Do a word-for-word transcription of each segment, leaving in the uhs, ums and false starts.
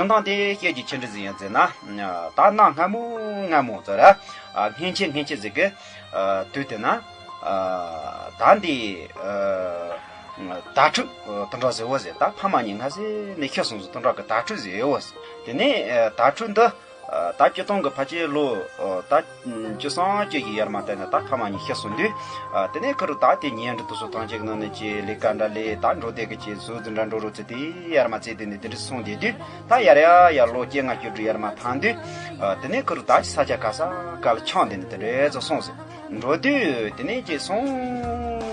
བྱུང་སྟངས་དེ་བཤད་རྒྱུ་ཆི་འདྲ་ཟིག་ཡིན་ཟེར་ན། ད་གནའ་སྔ་མོ་སྔ་མོ་ཙམ་ར། སྔན་ཆད་སྔན་ཆད་ཟིག་གི་དུས་དེ་ན། ད་འདི་དྭ་ཕྲུག་དུད་འགྲོ་ཟེར་བོ་ཟེར། ད་ཕ་མ་གཉིས་སྔ་ས་ནས་ཤི་སོང་ཟེར། དུད་འགྲོ་གི་དྭ་ཕྲུག་ཟེར་བོ་ཟེར། དེ་ནས་དྭ་ཕྲུག་འདི་ད་སྤྱིར་བཏང་གི་ཕལ་ཆེར་ལོ་ད་བཅུ་གསུམ་བཅུ་བཞི་ཡར་མ་བལྟས་ནས་ད་ཕ་མ་གཉིས་ཤི་སོང་དུས། དེ་ནས་ཁུ་རུ་ད་དེ་ཉེ་འབྲེལ་དུ་སོ་ཐང་ཅིག་ནང་ནས་ཀྱི་ལས་ཀ་འདྲ་ལས། ད་འགྲོ་དེ་གི་ཀྱི་ཟོ་ཟི་འདྲ་འགྲོ་རོགས་ཚེ་དེ་ཡར་མ་ཚེ་དེ་ནས་དེ་འདྲ་སོང་བསྡད་དུས། ད་ཡར་ཡར་ཡར་ལོ་བཅོ་ལྔ་བཅུ་དྲུག་ཡར་མ་ཐང་དུས། དེ་ནས་ཁུ་རུ་ད་ས་ཆ་ག་ས་ག་ལ་ཆང་དེ་ནས་དེ་འདྲ་ཚོ་སོང་ཟེར། འགྲོ་དུས་དེ་ནས་ཀྱི་སོང་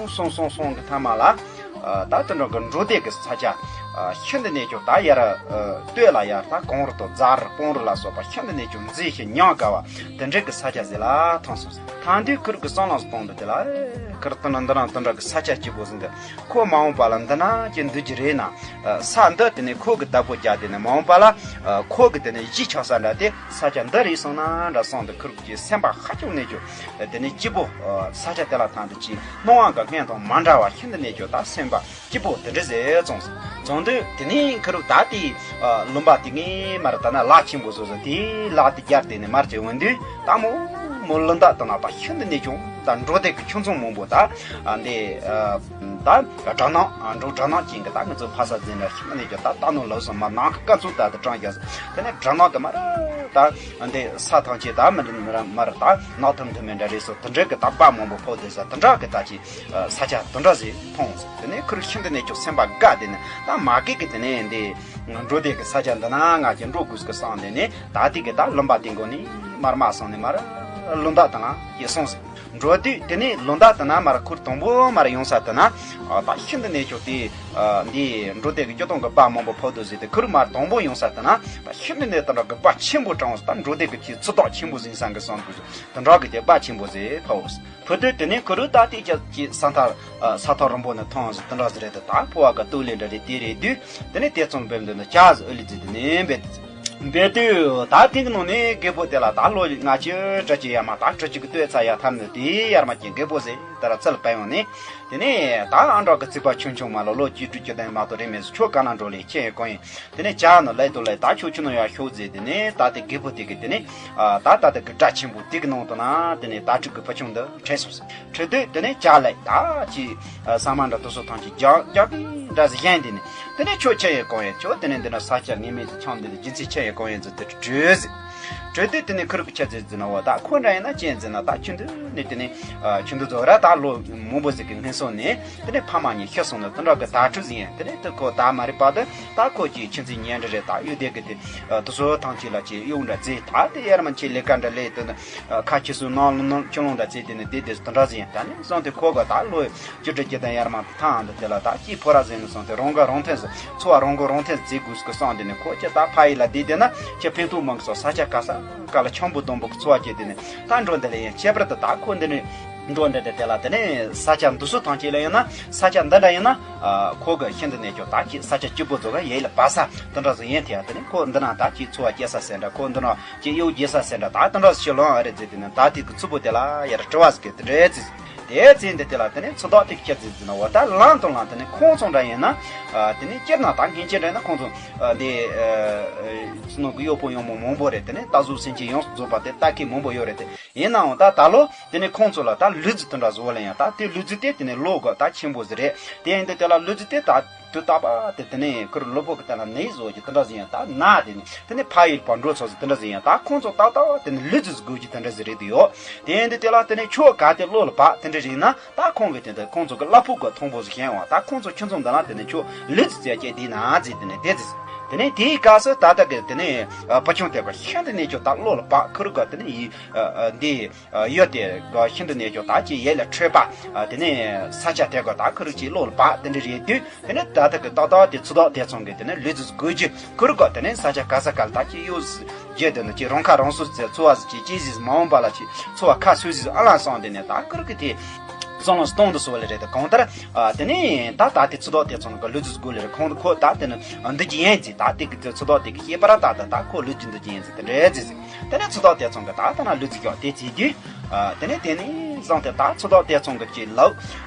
སོང་སོང་སོང་གི་ཐ་མ་ལ། ད་དུད་འགྲོ་གི་འགྲོ་དེ་གི་ས་ཆ་ཤིན་ཏུ་ནས་ཀྱང་ད་ཡར་སྟོད་ལ་ཡར་ད་གངས་རི་དང་རྫ་རི་སྤང་རི་ལ་སོགས་པ་ཤིན་ཏུ་ནས་ཀྱང་མཛེས་ཤིང་ཉམས་དགའ་བ་དེ་འདྲ་གི་ས་ཆ་ཟིག་ལ་ཐོན་སོང་ཟེར། ཐང་དུས་ཁུ་རུ་གི་བསམ་བློ་གཏོང་འདུག་དེ་ལ། ཁུ་རུ་དུད་འགྲོ་འདི་རང་དུད་འགྲོ་གི་ས་ཆ་སྐྱིད་པོ་ཟིག་འདི་ཁོ་མ་འོངས་པ་ལ་འདི་ན་ཀྱི་འདུག་རྒྱུ་རེད་ན། ས་འདི་དེ་ནས་ཁོ་གི་བདག་པོ་རྒྱག་དེ་ནས་མ་འོངས་པ་ལ་ཁོ་གི་དེ་ནས་གཞིས་ཆགས་ས་འདྲ་དེ་ས་ཆ་འདི་རེད་སོང་ན་འདྲ་སོང་དུས། ཁུ་རུ་གི་སེམས་པ་ཧ་ཅང་ནས་ཀྱང་དེ་ནས་སྐྱིད་པོ། ས་ཆ་དེ་ལ་ཐང་དུ་ཅིག་སྣང་བ་གི་སྔན་དང་མ་འདྲ་བ་ཤིན་ཏུ་ནས་ཀྱང་ད་སེམས་པ་སྐྱིད་པོ་དེ་འདྲ་ཟེར་བྱུང་སོང་། བྱུང་དུས་དེ་ནས་ཁུ་རུ་ད་དེ་ལུང་པ་དེ་ངས་མར་ད་ན་ལ་ཆེན་པོ་བཟོ་བཟོ་དེ་ལ་དེ་རྒྱར་དེ་ནས་མར་ཅིག་འོང་དུས། ད་མོ་མོ་ལུང་བདག་དང་ན་ད་ཤིན་ཏུ་ནས་ཀྱང་ད་འགྲོ་དེ་གི་ཁྱུང་ཚང་མང་པོ་ད་འདི། ད་དགྲ་ནག་འགྲོ་དགྲ་ནག་ཅན་གྱི་ད་ང་ཚོ་ཕ་ས་འཛིན་ར་ཤི་མ་ནས་ཀྱང་ད་ལྟ་ནོ་ལོ་སོ་མ་ནང་གི་སྐབས་སུ་ད་དུ་དྲངས་རྒྱ་ཟེར། དེ་ནས་དགྲ་ནག་གི་མ་ར་ད་འདི་ས་ཐང་ཆེ་ད་མི་རིན་མི་ར་མ་ར་ད་ནག་ཐུམ་ཐུམ་མེ་འདྲ་རེད་སོ། དུད་འགྲོ་གི་ད་སྦྲ་མང་པོ་ཕོག་དེ་ས་དུད་འགྲོ་གི་ད་ཅི་ས་ཆ་དུད་འགྲོ་ཟེར་མཐོང་ཟེར། དེ་ནས་ཁུ་རུ་ཤིན་ཏུ་ནས་ཀྱང་སེམས་པ་དགའ། དེ་ནས་ད་མ་གི་གི་དེ་ནས་འདི་འགྲོ་དེ་གི་ས་ཆ་འདི་ན་ང་ཅི་འགྲོ་དགོས་གི་བསམ། དེ་ནས་ད་དེ་གི་ད་ལུང་པ་དེ་མགོ་ནས་མར་མ་སོང་ནས་མ་ར་ལུང་བདག་དང་ན་ཡེ་སོང་ཟེར། འགྲོ་དུས་དེ་ནས་ལོ་ཟླ་དེ་ན་མར་ཁུར་དང་པོ་མར་ཡོང་ས་དེ་ན། ད་ཤིན་ཏུ་ནས་ཆོག་དེ། འདི་འགྲོ་དེ་གི་སྐྱོ་སྟོང་གི་སྦྲ་མང་པོ་ཕོག་དུ་ཟེར་དེ་ཁུར་མར་དང་པོ་ཡོང་ས་དེ་ན། ད་ཤིན་ཏུ་ནས་དེ་འདྲ་གི་སྦྲ་ཆེན་པོ་དྲངས་སོ། ད་འགྲོ་དེ་གི་ཆེས་ཚུ་དོག་ཆེན་པོ་ཟིན་སང་གི་སོང་དུ་དེ་འདྲ་གི་ཀྱི་སྦྲ་ཆེན་པོ་ཟེར་ཕོག་སོ། ཕུ་དུས་དེ་ནས་ཁུ་རུ་ད་དེ་ཀྱི་ཀྱི་ས་ཐག་ས་ཐག་རིང་པོ་ནས་ཐོན་སོ། དེ་འདྲ་ཟེར་རེད་དེ་ད་ཕོ་བ་གི་སྟོད་ལས་འདྲ་རེད་དེ་རེད་དུས། དེ་ནས་དེ་ཚོང་འབེབས་འདི་ནི་ཅག་ཟི་ཨུ་ལི་ཛི་དེ་ནས་འབད། འབད་དུས་ད་དེ་གི་ནང་ནས་རྒད་པོ་དེ་ལ་ད་ལོ་ལྔ་བཅུ་དྲུག་ཅུ་ཡར་མར་ད་དྲུག་ཅུ་གི་སྟོད་ཚར་ཡར་ཐམ་ནས་དེ་ཡར་མར་གྱི་རྒད་པོ་ཟེར་དེ་ར་ཚུར་ལ་བབས་ཡོང་ནས། དེ་ནས་ད་ཨ་འབྲོག་གི་རྩིག་པ་ཆུང་ཆུང་མ་ལོ་ལོ་བཅུ་དྲུག་ཅུ་དང་མ་གཏོགས་རེད་མེད་ཟེར། ཁྱོད་ག་ན་འགྲོ་ལེ་ཁྱེད་ཡིན་གང་ཡིན། དེ་ནས་ཅག་ནི་ལས་དུ་ལས་ད་ཁྱོད་ཆུ་ནང་ཡར་ཤོག་ཟེར། དེ་ནས་ད་དེ་རྒད་པོ་དེ་གི་དེ་ནས་ད་ད་དེ་གི་སྦྲ་ཆེན་པོ་དེ་གི་ནང་དུ་ན་དེ་ནས་ད་དྲུག་གི་ཕུ་ཆུང་འདི་ཁྲིད་སོང་ཟེར། ཁྲིད་དུས་དེ་ནས་ཅག་ལས་ད་ཅི་ས་མ་འདྲ་དུ་སོ་ཐང་ཅིག་རྒྱག་རྒྱག་གི་འདྲ་ཟེར་གཞན་དེ་ནས། དེ་ནས་ཁྱོད་ཆེ་ཡི་གང་ཡིན། ཁྱོད་དེ་ནས་འདི་ན་ས་ཆ་ངེས་མེད་ཟེར་ཆང་འདི་ནས་རྒྱུ་མཚན་ཆེ་ཡི་གང་ཡིན་ཟེར་དེ་བྲོས་ཟེར། བྲོས་དུས་དེ་ནས་ཁུ་རུ་གི་ཆ་ཟེར་ཟེར་ན་བ་ད་ཁོ་འདྲ་ཡིན་ན་ཅན་ཟེར་ན་ད་ཆུ་འདི་ནས་དེ་ནས་ཆུ་འདི་རྫོགས་ར་ད་ལོ་མང་པོ་ཟིག་གི་སྔོན་སོང་ནས་དེ་ནས་ཕ་མ་གཉིས་ཤི་སོང་ནས་དེ་འདྲ་གི་དྭ་ཕྲུག་ཟིག་ཡིན། དེ་ནས་དེ་ཁོ་ད་མ་རེད་པ་དེ་ད་ཁོ་ཀྱི་ཆུ་འཛིན་ཉན་འདྲ་རེད། ད་ཡུལ་དེ་གི་དེ་དུ་སོ་ཐང་ཆེ་ལ་ཅི་གཡུག་འདྲ་ཟེར། ད་དེ་ཡར་མ་ཆེ་ལས་ཀ་འདྲ་ལས་དེ་ནས་ཁ་ཆེ་སོང་ནང་ལོ་ནང་ཆུ་ལོང་འདྲ་ཟེར། དེ་ནས་དེ་དེ་དེ་འདྲ་ཟིག་ཡིན། ད་ནས་སོང་དེ་ཁོ་ག་ད་ལོ་བཅུ་དྲུག་ཅུ་དང་ཡར་མར་ཐང་འདི་དེ་ལ་ད་ཅི་ཕོ་ར་ཟིན་ནས་སོང་དེ་རང་ག་རང་འཐེན་ཟིན་འཚོ་བ་རང་ག་རང་འཐེན་ཟིན་དགོས་ཀི་སོང་། དེ་ནས་ཁོ་ཅི་ད་ཕ་ཡི་ལ་བསྡད་དེ་ན་ཅི་ཕན་ཐོགས་མང་གི་སོང་། ས་ཆ་ག་ས་ག་ལ་ཆང་བུ་སྡོང་པོ་གི་འཚོ་བ་སྐྱེལ། དེ་ནས་ད་འགྲོ་འདི་ལ་ཡིན་ཁྱད་པར་དུ་ད་ཁོ་འདི་ནས་འགྲོ་འདི་དེ་དེ་ལ་དེ་ནས་ས་ཆ་འདི་སུ་ཐང་ཆེ་ལ་ཡིན་ན་ས་ཆ་འདི་འདྲ་ཡིན་ན་ཁོ་གི་ཤིན་ཏུ་ནས་ཀྱང་ད་ཅི་ས་ཆ་སྐྱིད་པོ་ཚོ་ག་ཡེ་ལ་བ་ས་དེ་འདྲ་ཟིན་ཡིན། དེ་ཡ་དེ་ནས་ཁོ་འདི་ན་ད་ཅི་འཚོ་བ་སྐྱེལ་ས་ཟེར་འདྲ་ཁོ་འདི་ན། ཅེས་གཡོ་སྒྱེ་ས་ཟེར་འདྲ་ད་དེ་འདྲ་ཞིག་ལོང་ཨ་རེ་ཟེར། དེ་ནས་ད་དེ་གི་ཚུ་པོ་དེ་ལ་ཡར་དྲི་བ་ཟིག་གི་དེ་འདྲའི་ཚིག་དེ་ཚིག་འདི་དེ་ལ་དེ་ནས་ཚུ་དོག་དེ་ཁྱེར་ཟིག་ཟིན་ན་འོ་ད་ལང་དང་ལང་དེ་ནས་ཁོང་ཚོ་འདྲ་ཡིན་ན། དེ་ནས་སྤྱིར་ན་ད་སྔན་ཆད་འདྲ་ཡིན་ན་ཁོང་ཚོ་འདི་ཚུ་ནང་གི་གཡོག་པོ་ཡོང་མོ་མང་པོ་རེད། དེ་ནས་ད་གཟུགས་སེམས་ཅན་ཡོངས་སུ་རྫོགས་པ་དེ་ལྟ་མཁན་མང་པོ་ཡོད་རེད། དེ་ཡིན་ནའང་ད་ད་ལོ་དེ་ནས་ཁོང་ཚོ་ལ་ད་ལུས་རྩལ་དེ་འདྲ་བཟོ་བ་ལ་ཡང་ད་དེ་ལུས་རྩལ་དེ་དེ་ནས་ལོ་གོ་ད་ཆེན་པོ་ཟིག་རེད། དེ་ཡིན་དུས་དེ་ལ་ལུས་རྩལ་དེ་ད། དུས་རྟག་པ་དེ་དེ་ནས་ཁུར་ལོ་པོ་གི་སྟེང་ལ་ནི་བཟོ་གི་དེ་འདྲ་ཟིན་ཡང་ད་ན་དེ་ནི་དེ་ནི་ཕ་ཡུལ་པ་འགྲོ་ཚོ་ཟིན་དེ་འདྲ་ཟིན་ཡང་ད་ཁོང་ཚོ་ཏག་ཏག་དེ་ནི་ལུས་རྩལ་དགོས་ཀྱི་དེ་འདྲ་ཟིན་རེད་དུ་ཡོད། དེ་ཡིན་དུས་དེ་ལ་དེ་ནི་ཆོ་ག་དེ་བློ་ལ་བབ་དེ་འདྲ་རིག་ན་ད་ཁོང་གི་དེ་འདྲ་ཁོང་ཚོ་གི་གླ་ཕོགས་གི་མཐོན་པོ་ཟིན་ཤེས་ཡོང་ད་ཁོང་ཚོ་ཁྱོད་ཚོ་འདི་ལ་དེ་ནི་ཆོ་ལུས་རྩལ་ཅེས་དེ་ན་ཟིན་དེ་ནི་དེ་ཟིན་དེ་ནི་དེའི་སྐབས་སུ་ད་ལྟ་གི་དེ་ནི་བུ་ཆུང་དེ་ག་ཤིན་དེ་ནི་ཆོ་ད་བློ་ལ་བབ་ཁུར་ག་དེ་ནི་ཡི་འདི། ཡོད་དེ་ག་ཤིན་ཏུ་ནས་ཀྱང་ད་ཅི་ཡེ་ལ་འཕྲོད་པ། དེ་ནས་ས་ཆ་དེ་ག་ད་ཁུ་རུ་ཅི་བློ་ལ་བབ་དེ་འདྲ་རེད་དུས་དེ་ནས་ད་ལྟ་གི་ཏག་ཏག་དེ་ཚུ་དོག་དེ་ཚང་གི་དེ་ནས་ལུས་རྩལ་དགོས་རྒྱུ་ཁུ་རུ་ག་དེ་ནས་ས་ཆ་ག་ས་ག་ལ་ད་ཅི་གཡུག་རྒྱུ་དེ་ནས་ཅི་རང་ཁ་རང་གསོ་ཟེར་འཚོ་བ་ཟེར་ཅི་ཅི་ཟིག་མ་འོངས་པ་ལ་ཅི་འཚོ་བ་ཁ་སུ་ཟིག་ཨ་ལང་སོང་དེ་ནས་ད་ཁུ་རུ་གི་དེ་བསམ་བློ་གཏོང་དུ་སོ་ལ་རེད་དེ་གང་ལྟར་དེ་ནས་ད་ད་དེ་ཚུ་དོག་དེ་ཚང་གི་ལུས་རྩལ་དགོས་ལ་རེད་ཁོང་ཁོ་ད་དེ་ནས་འདི་ཅི་ཡན་ཟིག་ད་དེ་གི་དེ་ཚུ་དོག་དེ་གི་ཤེས་པ་ར་ད་ད་ད་ཁོ་ལུས་ཀྱི་འདི་ཅི་ཡན་ཟིག་དེ་འདྲ་ཟིག་ཟིག་དེ་ནས་ཚུ་དོག་དེ་ཚང་གི་ད་ལྟ་ན་ལུས་རྩལ་ཀྱོག་དེ་བྱེད་དུས། དེ་ནས་དེ་ནས་ བཟང་སྟེ། ད་ཚོད་ལྟོགས་དེ་ཚོང་གི་ཅིག་ལོ།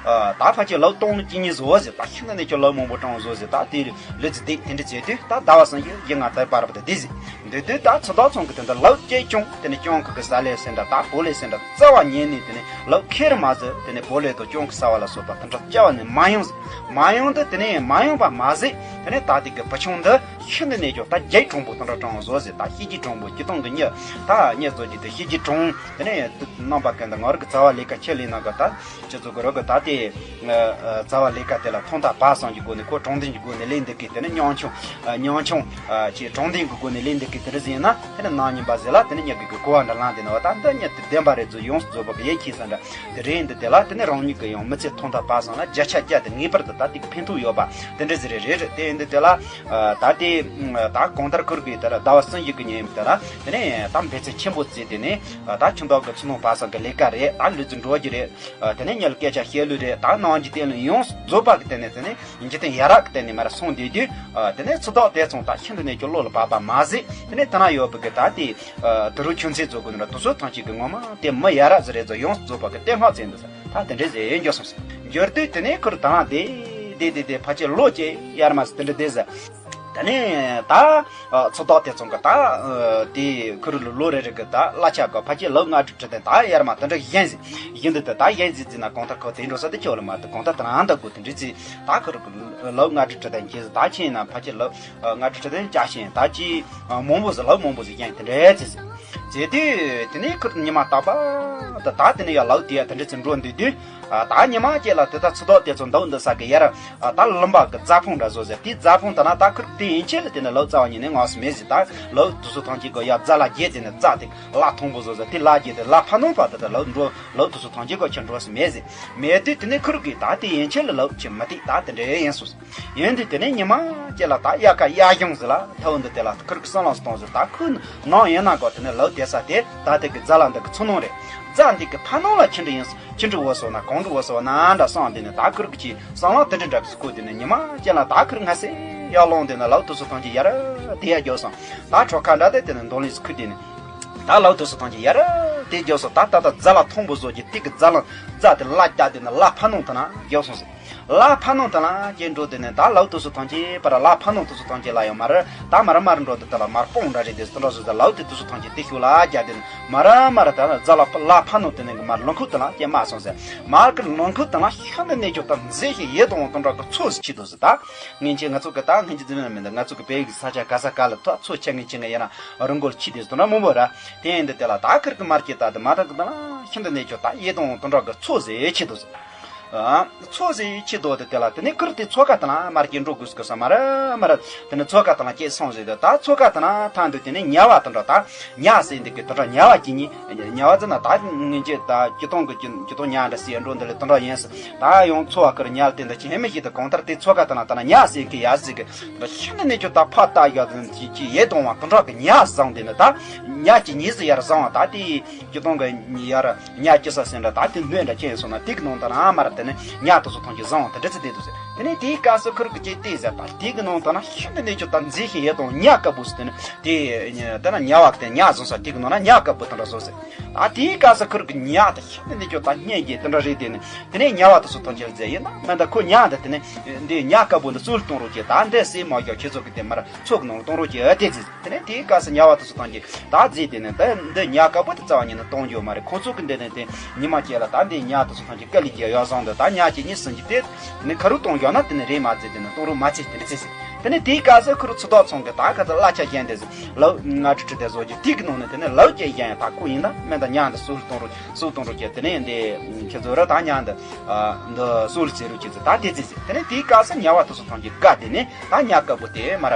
ད་ཕལ་ཆེར་ལོ་སྟོང་གཅིག་གཉིས་བཟོ་བ་ཟེར། ད་ཤིན་ཏུ་ནས་ཀྱང་ལོ་མང་པོ་གྲོང་བཟོ་ཟེར། ད་དེ་ལུས་རྩལ་དེ་དེ་འདྲ་བྱས་དུས། ད་ཟླ་བ་གསུམ་བཞི་བཞི་ལྔ་དར་བར་དུ་བསྡད་ཟེར། འདི་དུས་ད་ཚོད་ལྟོགས་ཚོང་གི་དེ་འདྲ་ལོ་སྐྱེས་ཀྱང་དེ་ནས་སྤྱང་ཀི་གི་ཟ་ལེ་ཟེར་འདྲ། ད་བོ་ལེ་ཟེར་འདྲ་རྩ་བ་ཉིད་ནས་དེ་ནས་ལོ་ཁེར་མ་ཟེར། དེ་ནས་བོ་ལེ་དང་སྤྱང་ཀི་ཟ་བ་ལ་སོགས་པ་དེ་འདྲ་རྩ་བ་ནས་མ་ཡོང་ཟེར། མ་ཡོང་དུས་དེ་ནས་མ་ཡོང་པ་མ་ཟད། དེ་ནས་ད་དེ་གི་བུ་ཆུང་འདི་ཤིན་ཏུ་ནས་ཀྱང་ད་རྒྱའི་གྲོང་པོ་དེ་འདྲ་གྲོང་བཟོ་ཟེར། ད་ཤེས་རྒྱའི་གྲོང་པོ་སྤྱིར་བཏང་གི་མྱི་ད་མྱི་བཟོ་རྒྱུ་དེ་ཤེས་རྒྱའི་གྲོང་། དེ་ནས་རྣམ་པ་ཀུན་ཏུ་ང་རང་གི་རྩ་བ་ལས་ཀ་ཁྱེར་ལས་ན་གི་ད་སྤྱི་ཚོགས་ཀྱི་རོགས་ཀྱི་ད་དེ་རྩ་བ་ལས་ཀ་དེ་ལ་ཐོག་མཐའ་བར་གསུམ་གྱི་སྒོ་ནས་ཁོ་དྲང་བདེན་གྱི་སྒོ་ནས་ལས་འདི་གི་དེ་ནས་ཉམ་ཆུང་ཉམ་ཆུང་ཅེས་དྲང་བདེན་གྱི་སྒོ་ནས་ལས་འདི་གི་དེ་འདྲ་ཟིན་ན། དེ་ནས་ནང་ཉིན་པ་ཟེར་ལ་དེ་ནས་མྱི་གི་གི་གོ་བ་འདྲ་ལངས་དེ་ནས་བ། ད་འདི་མྱི་དེ་བདེན་པ་རེད་ཟེར། ཡོངས་སུ་རྫོགས་པ་གི་ཡིད་ཆེས་ས་འདྲ་དེ་རེད། འདི་དེ་ལ་དེ་ནས་རང་ཉིད་ཀྱི་ཡང་མི་ཚེ་ཐོག་མཐའ་བར་གསུམ་ལ་བརྒྱ་ཆ་བརྒྱ་དེ་ངེས་པར་དུ་ད་དེ་གི་ཕན་ཐོགས་ཡོད་པ་དེ་འདྲ་ཟིག་རེད། རེད་རེད། དེ་འདི་དེ་ལ་ད་དེ་ད་གང་ལྟར་ཁུར་གི་དེ་ལ་ཟླ་བ་གསུམ་བཞི་གི་ཉིན་དེ་ལ་དེ་ནས་ད་འབད་བརྩོན་ཆེན་པོ་བྱས། དེ་ནས་ད་ཁྱིམ་བདག་གི་ཚུལ་སྣང་བར་གསུམ་གི་ལས་ཀ་རེད། ད་ལུས་རྩལ་འགྲོ་རྒྱུ་རེད། དེ་ནས་མྱི་ལ་སྐད་ཆ་བཤད་ལུགས་རེད། ད་ནང་གི་དེ་ལ་ཡོངས་སུ་རྫོགས་པ་གི་དེ་ནས་དེ་ནས་འཇིག་རྟེན་ཡ་རབས་ཀྱི་སྟེང་ནས་མར་སོང་བསྡད་དུས། དེ་ནས་ཚོད་ལྟོགས་དེ་ཚོང་ད་ཤིན་ཏུ་ནས་ཀྱང་བློ་ལ་བབས་པ་མ་ཟད། དེ་ནས་དེ་ན་ཡོད་པའི་གི་ད་དེ་དུ་རུ་ཁྱོད་ཚེ་རྫོགས་དགོས་ན་དུ་སོ་ཐང་ཅིག་གི་ངོ་མ་དེ་མི་ཡ་རབས་ཟིག་རེད་ཟེར། ཡོངས་སུ་རྫོགས་པ་གི་བསྟོད་བསྔགས་བྱས་འདུག་ཟེར། ད་དེ་འདྲས་ཟེར་འགྱོ་སོང་ཟེར། འགྱུར་དུས་དེ་ནས་ཁུར་དང་དེ་དེ་དེ་དེ་ཕལ་ཆེར་ལོ་ཅིག་ཡར་མར་དེ་འདྲ་བསྡད་ཟེར། དེ་ནས་ད་ཚོད་ལྟོགས་དེ་ཚོང་གི་ད་དེ་ཁུར་ལོ་ལོ་རེ་རེ་གི་ད་གླ་ཆ་གི་ཕལ་ཆེར་ལོ་ལྔ་དྲུག་ཁྲི་དེ་ད་ཡར་མར་དེ་འདྲ་བཞིན་ཟེར། བཞིན་དུ་དེ་ད་བཞིན་ཟེར་ཟེར་ན་གང་ལྟར་ཁོ་དེ་འགྲོ་ས་དེ་ཁྱོད་ལ་མ་དེ་གང་ལྟར་དེ་རང་ད་དགོས་དེ་འདྲ་ཟེར། ད་ཁུར་གི་ལོ་ལྔ་དྲུག་ཁྲི་དེ་འགྱེལ་ཟེར། ད་ཕྱིན་ན་ཕལ་ཆེར་ལོ་ལྔ་དྲུག་ཁྲི་དེ་བཅག་ཤིང་ད་ཅི་མང་པོ་ཟེར། ལོ་མང་པོ་ཟེར་བཞིན་དེ་འདྲ་ཟེར་ཟེར། ཟེར་དུས་དེ་ནས་ཁུར་ཉི་མ་རྟག་པར་ད་ད་དེ་ནས་ཡར་ལོ་དེ་ཡར་དེ་འདྲ་ཚུར་འགྲོ་འདུག་དུས། ད་ཉི་མ་གཅིག་ལ་དེ་ད་ཚོད་ལྟོགས་དེ་ཚོ་འདུག་འདུག་ས་གི་ཡར་ད་ལུང་པ་གི་རྫ་ཕུང་འདྲ་བཟོ་ཟེར། དེ་རྫ་ཕུང་དེ་ན་ད་ཁུར་དེ་ཡན་ཆད་ལ་དེ་ནས་ལོ་རྩ་བ་ཉིད་ནས་ངོ་སུ་མེད་ཟེར། ད་ལོ་དུ་སུ་ཐང་གཅིག་གི་ཡར་རྫ་ལ་བརྒྱད་དེ་ནས་རྫ་དེ་ལ་མཐོན་པོ་བཟོ་ཟེར། དེ་ལ་བརྒྱད་དེ་ལ་ཕ་ནོ་བ་དེ་ད་ལོ་འགྲོ་ལོ་དུ་སུ་ཐང་གཅིག་གི་ཁྱེར་འགྲོ་སུ་མེད་ཟེར། མེད་དུས་དེ་ནས་ཁུར་གི་ད་དེ་ཡན་ཆད་ལ་ལོ་ཅིག་མི་ཐིག་ད་དེ་འདྲ་ཡིན་སོང་ཟེར། ཡིན་དུས་དེ་ནས་ཉི་མ་གཅིག་ལ་ད་དབྱར་ཁ་དབྱར་གཞུང་ཟེར་ལ་ཐོ་འདི་དེ་ལ་ཁུར་གི་སང་ལོ་སྟོང་ཟེར། ད་ཁུར་ནང་ཡིན་ན་གོ་དེ་ནས་ལོ་དེ་ས་དེ་ད་དེ་གི་རྫ་ལ་འདི་གི་ཚུར་ནང་རེད། རྫ་འདི་གི་ཕ་ནང་ལ་ཁྱི་འདྲ་ཡིན། ཁྱི་འདྲ་བོ་སོ་ན་གང་འདྲ་བོ་སོ་ན་འདྲ་སང་དེ་ནས་ད་ཁུར་གི་ཅི་སང་ལོ་དེ་འདྲ་འདྲ་གི་སྐུ་དེ་ནས་ཉི་མ་གཅིག་ལ་ད་ཁུར་ང་སེ་ཡར་ལོང་དེ་ནས་ལོ་དུ་སུ་ཐང་གཅིག་ཡར་དེ་ཡར་རྒྱོབ་སོང་། ད་གྲོ་ཁ་འདྲ་དེ་དེ་ནས་འདོན་ལིས་ཁུར་དེ་ནས་ད་ལོ་དུ་སུ་ཐང་གཅིག་ཡར་དེ་རྒྱོབ་སོང་། ད་ད་ད་རྫ་ལ་མཐོན་པོ་བཟོ་གི་དེ་གི་རྫ་ལ་རྫ་དེ་ལ་རྒྱ་དེ་ནས་ལ་ཕ་ནང་དེ་ན་རྒྱོབ་སོང་ཟེར། ལ་ཕ་ནང་དེ་ལ་ཅེ་འགྲོ་དེ་ནས་ད་ལོ་དུ་སུ་ཐང་ཅེ་པ་ར་ལ་ཕ་ནང་དུ་སུ་ཐང་ཅེ་ལ་ཡོང་མ་རེད། ད་མ་ར་མ་ར་འགྲོ་དེ་དེ་ལ་མར་སྤོང་འདྲ་རེད་དེ་དེ་འདྲ་བཟོ་ཟེར། ལོ་དེ་དུ་སུ་ཐང་ཅེ་དེ་ཤུ་ལ་རྒྱ་དེ་ནས་མ་ར་མ་ར་ད་རྫ་ལ་ལ་ཕ་ནང་དེ་ནས་གི་མར་ལུང་ཁུག་དེ་ལ་ཅེ་མ་སོང་ཟེར། མར་གི་ལུང་ཁུག་དེ་ལ་ཤ་འདི་ནས་ཅོ་ད་མཛེས་ཤིང་ཡིད་དུ་འོང་དུ་འགྲོ་གི་ཚོ་ཟེར་ཆེ་དུ་ཟེར། ད་ངན་ཆེ་ང་ཚོ་གི་ད་ངན་ཆེ་ཟེར་ན་མི་འདུག་ང་ཚོ་གི་བལ་གི་ས་ཆ་ག་ས་ག་ལ་ཐོ་ཚོ་ཆེ་ངན་ཆེ་ངན་ཡིན་ན་རང་འགོལ་ཆེ་དེ་དེ་འདྲ་མང་པོ་ར། དེ་ཡིན་དུ་དེ་ལ་ད་ཁུར་གི་མར་ཅེ་ད་དེ་མ་ད་གི་དེ་ལ་ཤ་འདི་ནས་ཅོ་ད་ཡིད་དུ་འོང་དུ་འགྲོ་གི་ཚོ་ཟེར་ཆེ་དུ་ཟེར། ཚོ་ཟེར་ཆེ་དོ་དེ་དེ་ལ་དེ་ནས་ཁུར་དེ་མཚོ་ཁ་དེ་ལ་མར་གྱི་འགྲོ་དགོས་ཀི་ས་མ་ར་མ་ར། དེ་ནས་མཚོ་ཁ་དེ་ལ་སྐྱེས་སོང་ཟེར་དུས་ད་མཚོ་ཁ་དེ་ན་ཐང་དུ་དེ་ནས་ཉ་བ་དེ་འདྲ་ད་ཉ་ཟེར་འདི་གི་དེ་འདྲ་ཉ་བ་གྱི་ཉི་ཉ་བ་ཟེར་ན་ད་ངན་ཅེ་ད་ཀྱི་སྟོང་གི་ཀྱི་ཀྱི་སྟོང་ཉ་འདྲ་ཟེར་འགྲོ་འདི་ལས་དེ་འདྲ་ཡིན་ཟེར། ད་ཡང་མཚོ་བ་ཁུར་ཉ་ལ་དེ་འདྲ་ཅི་ཧེ་མི་ཞིག་དེ་གང་ལྟར་དེ་མཚོ་ཁ་དེ་ན་ད་ན་ཉ་ཟེར་གི་ཡ་ཟེར་གི་ད་ཤིན་ཏུ་ནས་ཀྱི་ད་ཕ་ད་ཡ་ཟེར་ཅི་ཅི་ཡེ་དོང་བ་དེ་འདྲ་གི་ཉ་བཟང་དེ་ནི་ད་ཉ་གྱི་ཉི་ཟེར་ཡར་བཟང་བ་ད་དེ་ཀྱི་སྟོང་གི་ཡར། ཉ་སྐྱི་ས་ཟེར་འདྲ་ད་དེ་འདོན་འདྲ་ཅན་སོང་ན་དེ་གི་ནང་དུ་ན་མར་དེ་ནི་ཉ་དུ་སོ་ཐང་གི་བཟང་བ་དེ་འདྲ་ཚེ་དེ་དུ་ཟེར། དེ་ནས་དེའི་སྐབས་སུ་ཁུར་གི་ཅེ་ཏེ་ཟེར་ད་དེ་གི་ནང་དུ་ན་ཤིན་ཏུ་ནས་ཆུ་ད་མཛེས་ཤིང་ཡེ་དང་ཉ་དཀར་པོ་ཟེར་དེ་ནི་དེ་ན་ཉ་བ་དེ་ཉ་བཟང་ས་དེ་གི་ནང་ན་ཉ་དཀར་པོ་དེ་འདྲ་བཟོ་ཟེར། ད་དེའི་སྐབས་སུ་ཁུར་གི་ཉ་དེ་ཤིན་ཏུ་ནས་ཆུ་ད་སྙན་གྱི་དེ་འདྲ་རེད། དེ་ནི་དེ་ནས་ཉ་བ་དུ་སོ་ཐང་གི་ཟེར་ཡིན་ན་མེ་ད་ཁོ་ཉ་འདི་དེ་ནི་འདི་ཉ་དཀར་པོ་འདི་སུལ་གཏོང་རོགས་གྱིས། ད་འདི་སེ་མ་རྒྱག་ཁྱེད་ཚོ་གི་དེ་མར་ཚོགས་གི་ནང་གཏོང་རོགས་གྱིས་ཨ་དེ་ཟེར། དེ་ནས་དེའི་སྐབས་སུ་ཉ་བ་དེ་ཚོ་ཐང་གི་ད་རྫས་དེ་ནས་འདི་འདི་ཉ་དཀར་པོ་དེ་རྩ་བ་ཉིད་ནས་གཏོང་རྒྱུ་མ་རེད། ཁོ་ཚོ་གི་འདི་ནས་དེ་ཉི་མ་སྐྱེལ་ལ་ད་འདི་ཉ་དེ་ཚོ་ཐང་གི་དཀའ་ལས་རྒྱག་ཡག་བཟང་འདུག་ད་ཉ་གཅིག་གཉིས་གསུམ་གྱི་དེ་ནས་ཁ་རུ་གཏོང་རྒྱུ་ན་དེ་ནས་རེད་མ་རྫས་དེ་ནས་གཏོང་རོགས་མ་བྱེད་དེ་ནས་ཚེ་ཟེར། དེ་ནས་དེའི་སྐབས་སུ་ཁུ་རུ་ཚོ་ཐོག་ཚོང་གི་ད་ག་ཚོད་གླ་ཆ་གཞན་དེ་ཟེར་ལོ་ལྔ་དྲུག་ཁྲི་དེ་བཟོ་རྒྱུ་དེ་གི་ནང་ནས་དེ་ནས་ལོ་བརྒྱད་གཞན་ཡང་ད་ཁོ་ཡིན་ན་མེ་ད་ཉ་འདི་སུལ་གཏོང་རོགས་སུལ་གཏོང་རོགས་གྱིས། དེ་ནས་འདི་ཁྱེད་ཚོ་ར་ད་ཉ་འདི་འདི་སུལ་ཟེར་རོགས་གྱིས་ད་དེ་ཚེ་ཟེར། དེ་ནས་དེའི་སྐབས་སུ་ཉ་བ་དེ་ཚོ་ཐང་གི་དགའ་དེ་ནས་ད་ཉ་དཀར་པོ་དེ་མར།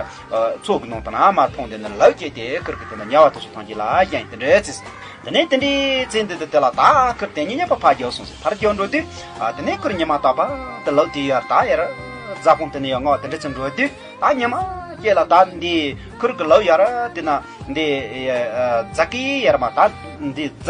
ཚོགས་ཀྱི་ནང་དུ་ན་མ་མཐོང་དེ་ནི་ལོ་བཅད་དེ་ཁུར་གི་དེ་ན་ཉ་བ་དུ་སོ་ཐང་གི་ལ་གཞན་དེ་འདྲའི་ཚེ། དེ་ནས་དེ་འདྲའི་ཚེ་འདི་དུ་དེ་ལ་ད་ཁུར་དེ་ཉིད་ཉེ་བ་ཕར་རྒྱག་སོང་ཟེར། ཕར་རྒྱག་འགྲོ་དུས་དེ་ནས་ཁུར་ཉི་མ་རྟག་པ་དུ་ལོ་དེ་ཡར་ད་ཡར་རྫ་ཕུང་དེ་ནས་ཡར་ངོ་དེ་འདྲ་ཚེ་འགྲོ་དུས་ད་ཉི་མ་སྐྱེ་ལ་ད་འདི་ཁུར་གི་ལོ་ཡར་དེ་ན་འདི་རྫ་ཀི་ཡར་མ་ད་འདི་རྫ་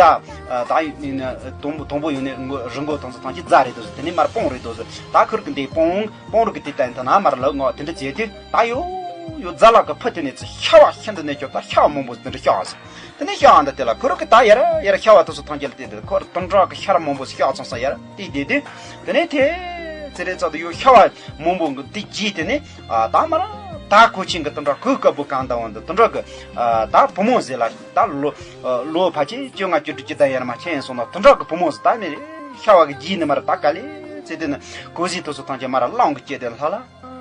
ད་དུམ་བུ་དུམ་བུ་ཡོད་ནས་རི་མགོ་དང་ཚོ་ཐང་གི་རྫ་རེད་དོ་ཟེར། དེ་ནས་མར་སྤུངས་རེད་དོ་ཟེར། ད་ཁུར་གི་འདི་སྤུངས་སྤུངས་རུ་གི་དེ་ད་ཡིན་ད་ན་མར་ལོ་ངོ་དེ་འདྲ་བྱས་དུས་ད་ཡོ། ཡོད་རྫ་ལག་གི་ཕུ་དེ་ནས་ཚེ་ཤ་བ་ཤིན་ཏུ་ནས་ཁྱོད་ད་ཤ་བ་མང་པོ་དེ་འདྲ་ཤ་བ་ཟེར། དེ་ནས་ཤ་བ་འདི་དེ་ལ་ཁོ་རང་གི་ད་ཡར་ཡར་ཤ་བ་དེ་ཚོ་ཐམས་ཅད་ལ་བལྟས་དེ་ཁོ་རང་དུང་སྒྲ་གི་ཤ་ར་མང་པོ་ཤ་ཚང་ས་ཡར་བལྟས་བསྡད་དུས། དེ་ནས་དེ་ཚེ་རེ་ཚ་དུ་ཡོད་ཤ་བ་མང་པོ་གི་དེ་རྗེས་དེ་ནས་ད་མར་ད་ཁོ་ཆེན་གི་དུང་སྒྲ་གོས་དཀར་པོ་གང་ལྟ་བ་འདི་དུང་སྒྲ་གི་ད་བུ་མོ་ཟེར་ལ་ད་ལོ་ལོ་ཕལ་ཆེར་བཅོ་ལྔ་བཅུ་དྲུག་ཅུ་ད་ཡར་མ་ཆེན་སོང་ན་དུང་སྒྲ་གི་བུ་མོ་ཟེར་ད་ནས་ཤ་བ་གི་རྗེས་ནས་མར་ད་ག་ལེ་ཚེ་དེ་ནས་གོས་ཟས་དེ་ཚོ་ཐམས་ཅད་མར་གླང་གི་སྐྱེ་དེ་ལྷ་ལ།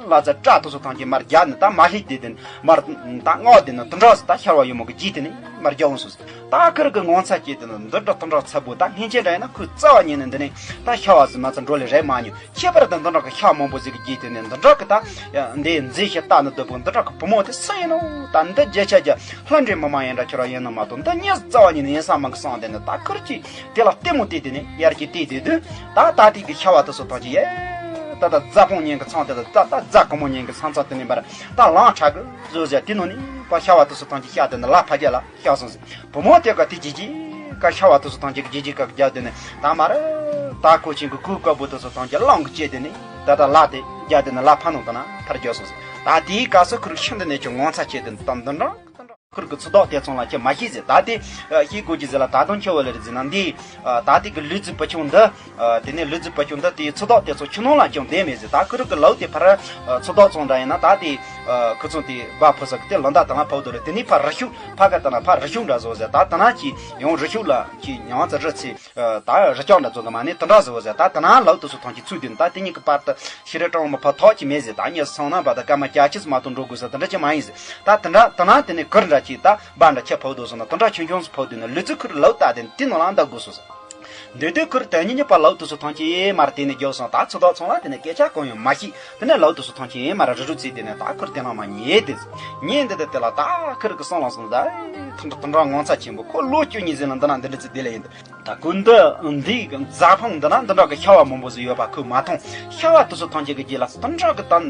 ལ་ཙ་སྐྲ་དེ་ཚོ་ཐམས་ཅད་མར་རྒྱབ་ནས་ད་མ་ལྷིག་དེ་དེ་མར་ད་སྔགས་དེ་ནི་དུང་སྒྲ་ཟེར་ད་ཤ་བ་ཡོད་མོ་གི་རྗེས་དེ་ནས་མར་རྒྱབ་འོང་སོང་ཟེར། ད་ཁིར་གི་ངོ་ཚ་སྐྱེས་དེ་ནི་འདི་འདྲ་དུང་སྒྲ་ཚ་པོ་ད་སྔན་ཆད་འདྲ་ཡིན་ན་ཁོས་རྩ་བ་ཉིད་ནས་འདི་ནས་ད་ཤ་བ་ཟེར་མ་ཚ་འགྲོ་ལས་རེད་མ་མྱོང་། ཁྱད་པར་དུ་འདི་འདྲ་གི་ཤ་མང་པོ་ཟིག་གི་རྗེས་དེ་ནས་འདི་འདྲ་གི་ད་འདི་མཛེས་ཤིང་ལྟ་ན་སྡུག་པོ་འདི་འདྲ་གི་བུ་མོ་དེ་སུ་ཡིན་ནོ། ད་འདི་བརྒྱ་ཆ་བརྒྱ་ལྷ་འདྲེ་མི་མ་ཡིན་འདྲ་ཁྱོད་རང་ཡིན་ནོ་མ་གཏོགས་འདི་གཉིས་རྩ་བ་ཉིད་ནས་ཡིན་ས་མང་གི་སོང་དེ་ནི་ད་ཁིར་གྱིས། དེ་ལ་ལྟད་མོ་བལྟས་དེ་ནས་ཡར་གྱི་བལྟས་དེ་དུས་ད་ད་དེ་གི་ཤ་བ་དེ་ཚོ་ཐམས་ཅད་ཡེ། ད་ད་རྫ་ཕུང་ཉན་གི་ཚང་དེ་ད་ད་ད་རྫ་གོང་མོ་ཉན་གི་ཚང་ཚང་དེ་ནས་པར་ད་ལང་ཁྲ་གི་བཟོ་ཟེར་དེ་ནང་ནས་པ་ཤ་བ་དེ་ཚོ་ཐམས་ཅད་ཤ་དེ་ནས་ལ་ཕ་རྒྱ་ལ་ཤ་སོང་ཟེར། བུ་མོ་དེ་ག་དེ་ཇི་ཇི་ཀ་ཤ་བ་དེ་ཚོ་ཐམས་ཅད་ཀྱི་ཇི་ཇི་ཀ་རྒྱ་དེ་ནས་ད་མར་ད་ཁོ་ཆེན་གི་གོས་དཀར་པོ་དེ་ཚོ་ཐམས་ཅད་གླང་གི་སྐྱེ་དེ་ནས་ད་ད་ལ་དེ་རྒྱ་དེ་ནས་ལ་ཕ་ནང་དེ་ན་ཕར་རྒྱ་སོང་ཟེར། ད་དེའི་སྐབས་སུ་ཁུར་ཤིན་ཏུ་ནས་ཀྱང་ངོ་ཚ་བྱས་དེ་ད་འདི་འདྲ། ཁུར་གི་ཚོད་ལྟ་དེ་ཚང་ལ་ཁྱེད་མ་ཤེས་ཟེར། ད་དེ་ཤེས་དགོས་ཀྱི་ཟེར་ལ་ད་དུང་ཁྱེད་བ་ལ་རེད་ཟེར་ན་འདི་ད་དེ་གི་ལུས་རྩི་བུ་ཆུང་འདི་དེ་ནས་ལུས་རྩི་བུ་ཆུང་འདི་དེའི་ཚོད་ལྟ་དེ་ཚོ་ཁྱུ་ནང་ལ་ཀྱང་བསྡད་མེད་ཟེར། ད་ཁུར་གི་ལོ་དེ་ཕར་ཚོད་ལྟ་ཚང་འདྲ་ཡིན་ན་ད་དེ་ཁུ་ཚོང་དེ་བ་ཕུ་ས་གི་དེ་ལོ་འདའ་དང་ལ་ཕབ་འདུག་ལ་དེ་ནས་ཕར་རི་ཤུག་ཕ་ག་དང་ལ་ཕར་རི་ཤུག་འདྲ་བཟོ་ཟེར། ད་དེ་ན་ཅི་ཡང་རི་ཤུག་ལ་ཅི་ཡང་ཚ་རི་ཚི་ད་རི་ལྕང་འདྲ་བཟོ་གི་མ་ནི་དེ་འདྲ་བཟོ་ཟེར། ད་དེ་ན་ལོ་དེ་ཚོ་ཐང་ཅིག་ཚུད་དེ་ད་དེ་གཉིས་ཀྱི་བར་དུ་ཤི་རི་ཀྲང་མ་ཕ་ཐོག་ཅི་མེད་ཟེར། ད་ཉེ་སང་ན་བ་ད་སྐར་མ་བརྒྱ་ཅི་ཙམ་མ་གཏོགས་འགྲོ་དགོས་ཟེར་དེ་འདྲ་ཅི་མ་ཡིན་ཟེར། ད་དེ་འདྲ་དེ་ན་དེ་ནས་གུར་འདྲ་ཅིག་ད་བ་འདྲ་ཁྱེད་ཕབ་འདུག་སོང་ན་དེ་འདྲ་ཆུང་ཆུང་སུ་ཕབ་དུས་ན་ལུས་རྩི་ཁུར་ལོ་ད་དེ་དེ་ནང་ལ་འདའ་དགོས་སོང་ཟེར། འདོད་དུས་ཁུར་དོན་གཉིས་གཉིས་པ་ལོ་དུ་སུ་ཐང་ཅི་མར་དེ་ནས་རྒྱབ་སོང་། ད་ཚོད་ལྟ་ཚང་ལ་དེ་ནས་སྐད་ཆ་གང་ཡང་མ་ཤེས། དེ་ནས་ལོ་དུ་སུ་ཐང་ཅི་མར་རི་རུ་ཚིག་དེ་ནས་ད་ཁུར་དེ་ལ་མ་ཉེས་དེ་ཉེས་འདི་དེ་དེ་ལ་ད་ཁུར་གི་སང་ལ་སོང་ད་ཐུང་ཐུང་རང་ངོ་ཚ་ཆེན་པོ་ཁོ་ལོ་བཅུ་གཉིས་ཟིན་ལ་འདི་ན་འདི་འདྲ་ཚིག་དེ་ལ་ཡིན་ད། ད་ཀུན་ཏུ་འདིའི་རྫ་ཕུང་འདི་ན་འདི་འདྲ་གི་ཤ་བ་མང་པོ་ཟིག་ཡོད་པ་ཁོས་མ་མཐོང་། ཤ་བ་དུ་སུ་ཐང་ཅི་གི་རྗེས་ལ་སྟོན་ཁྲག་གི་དམ་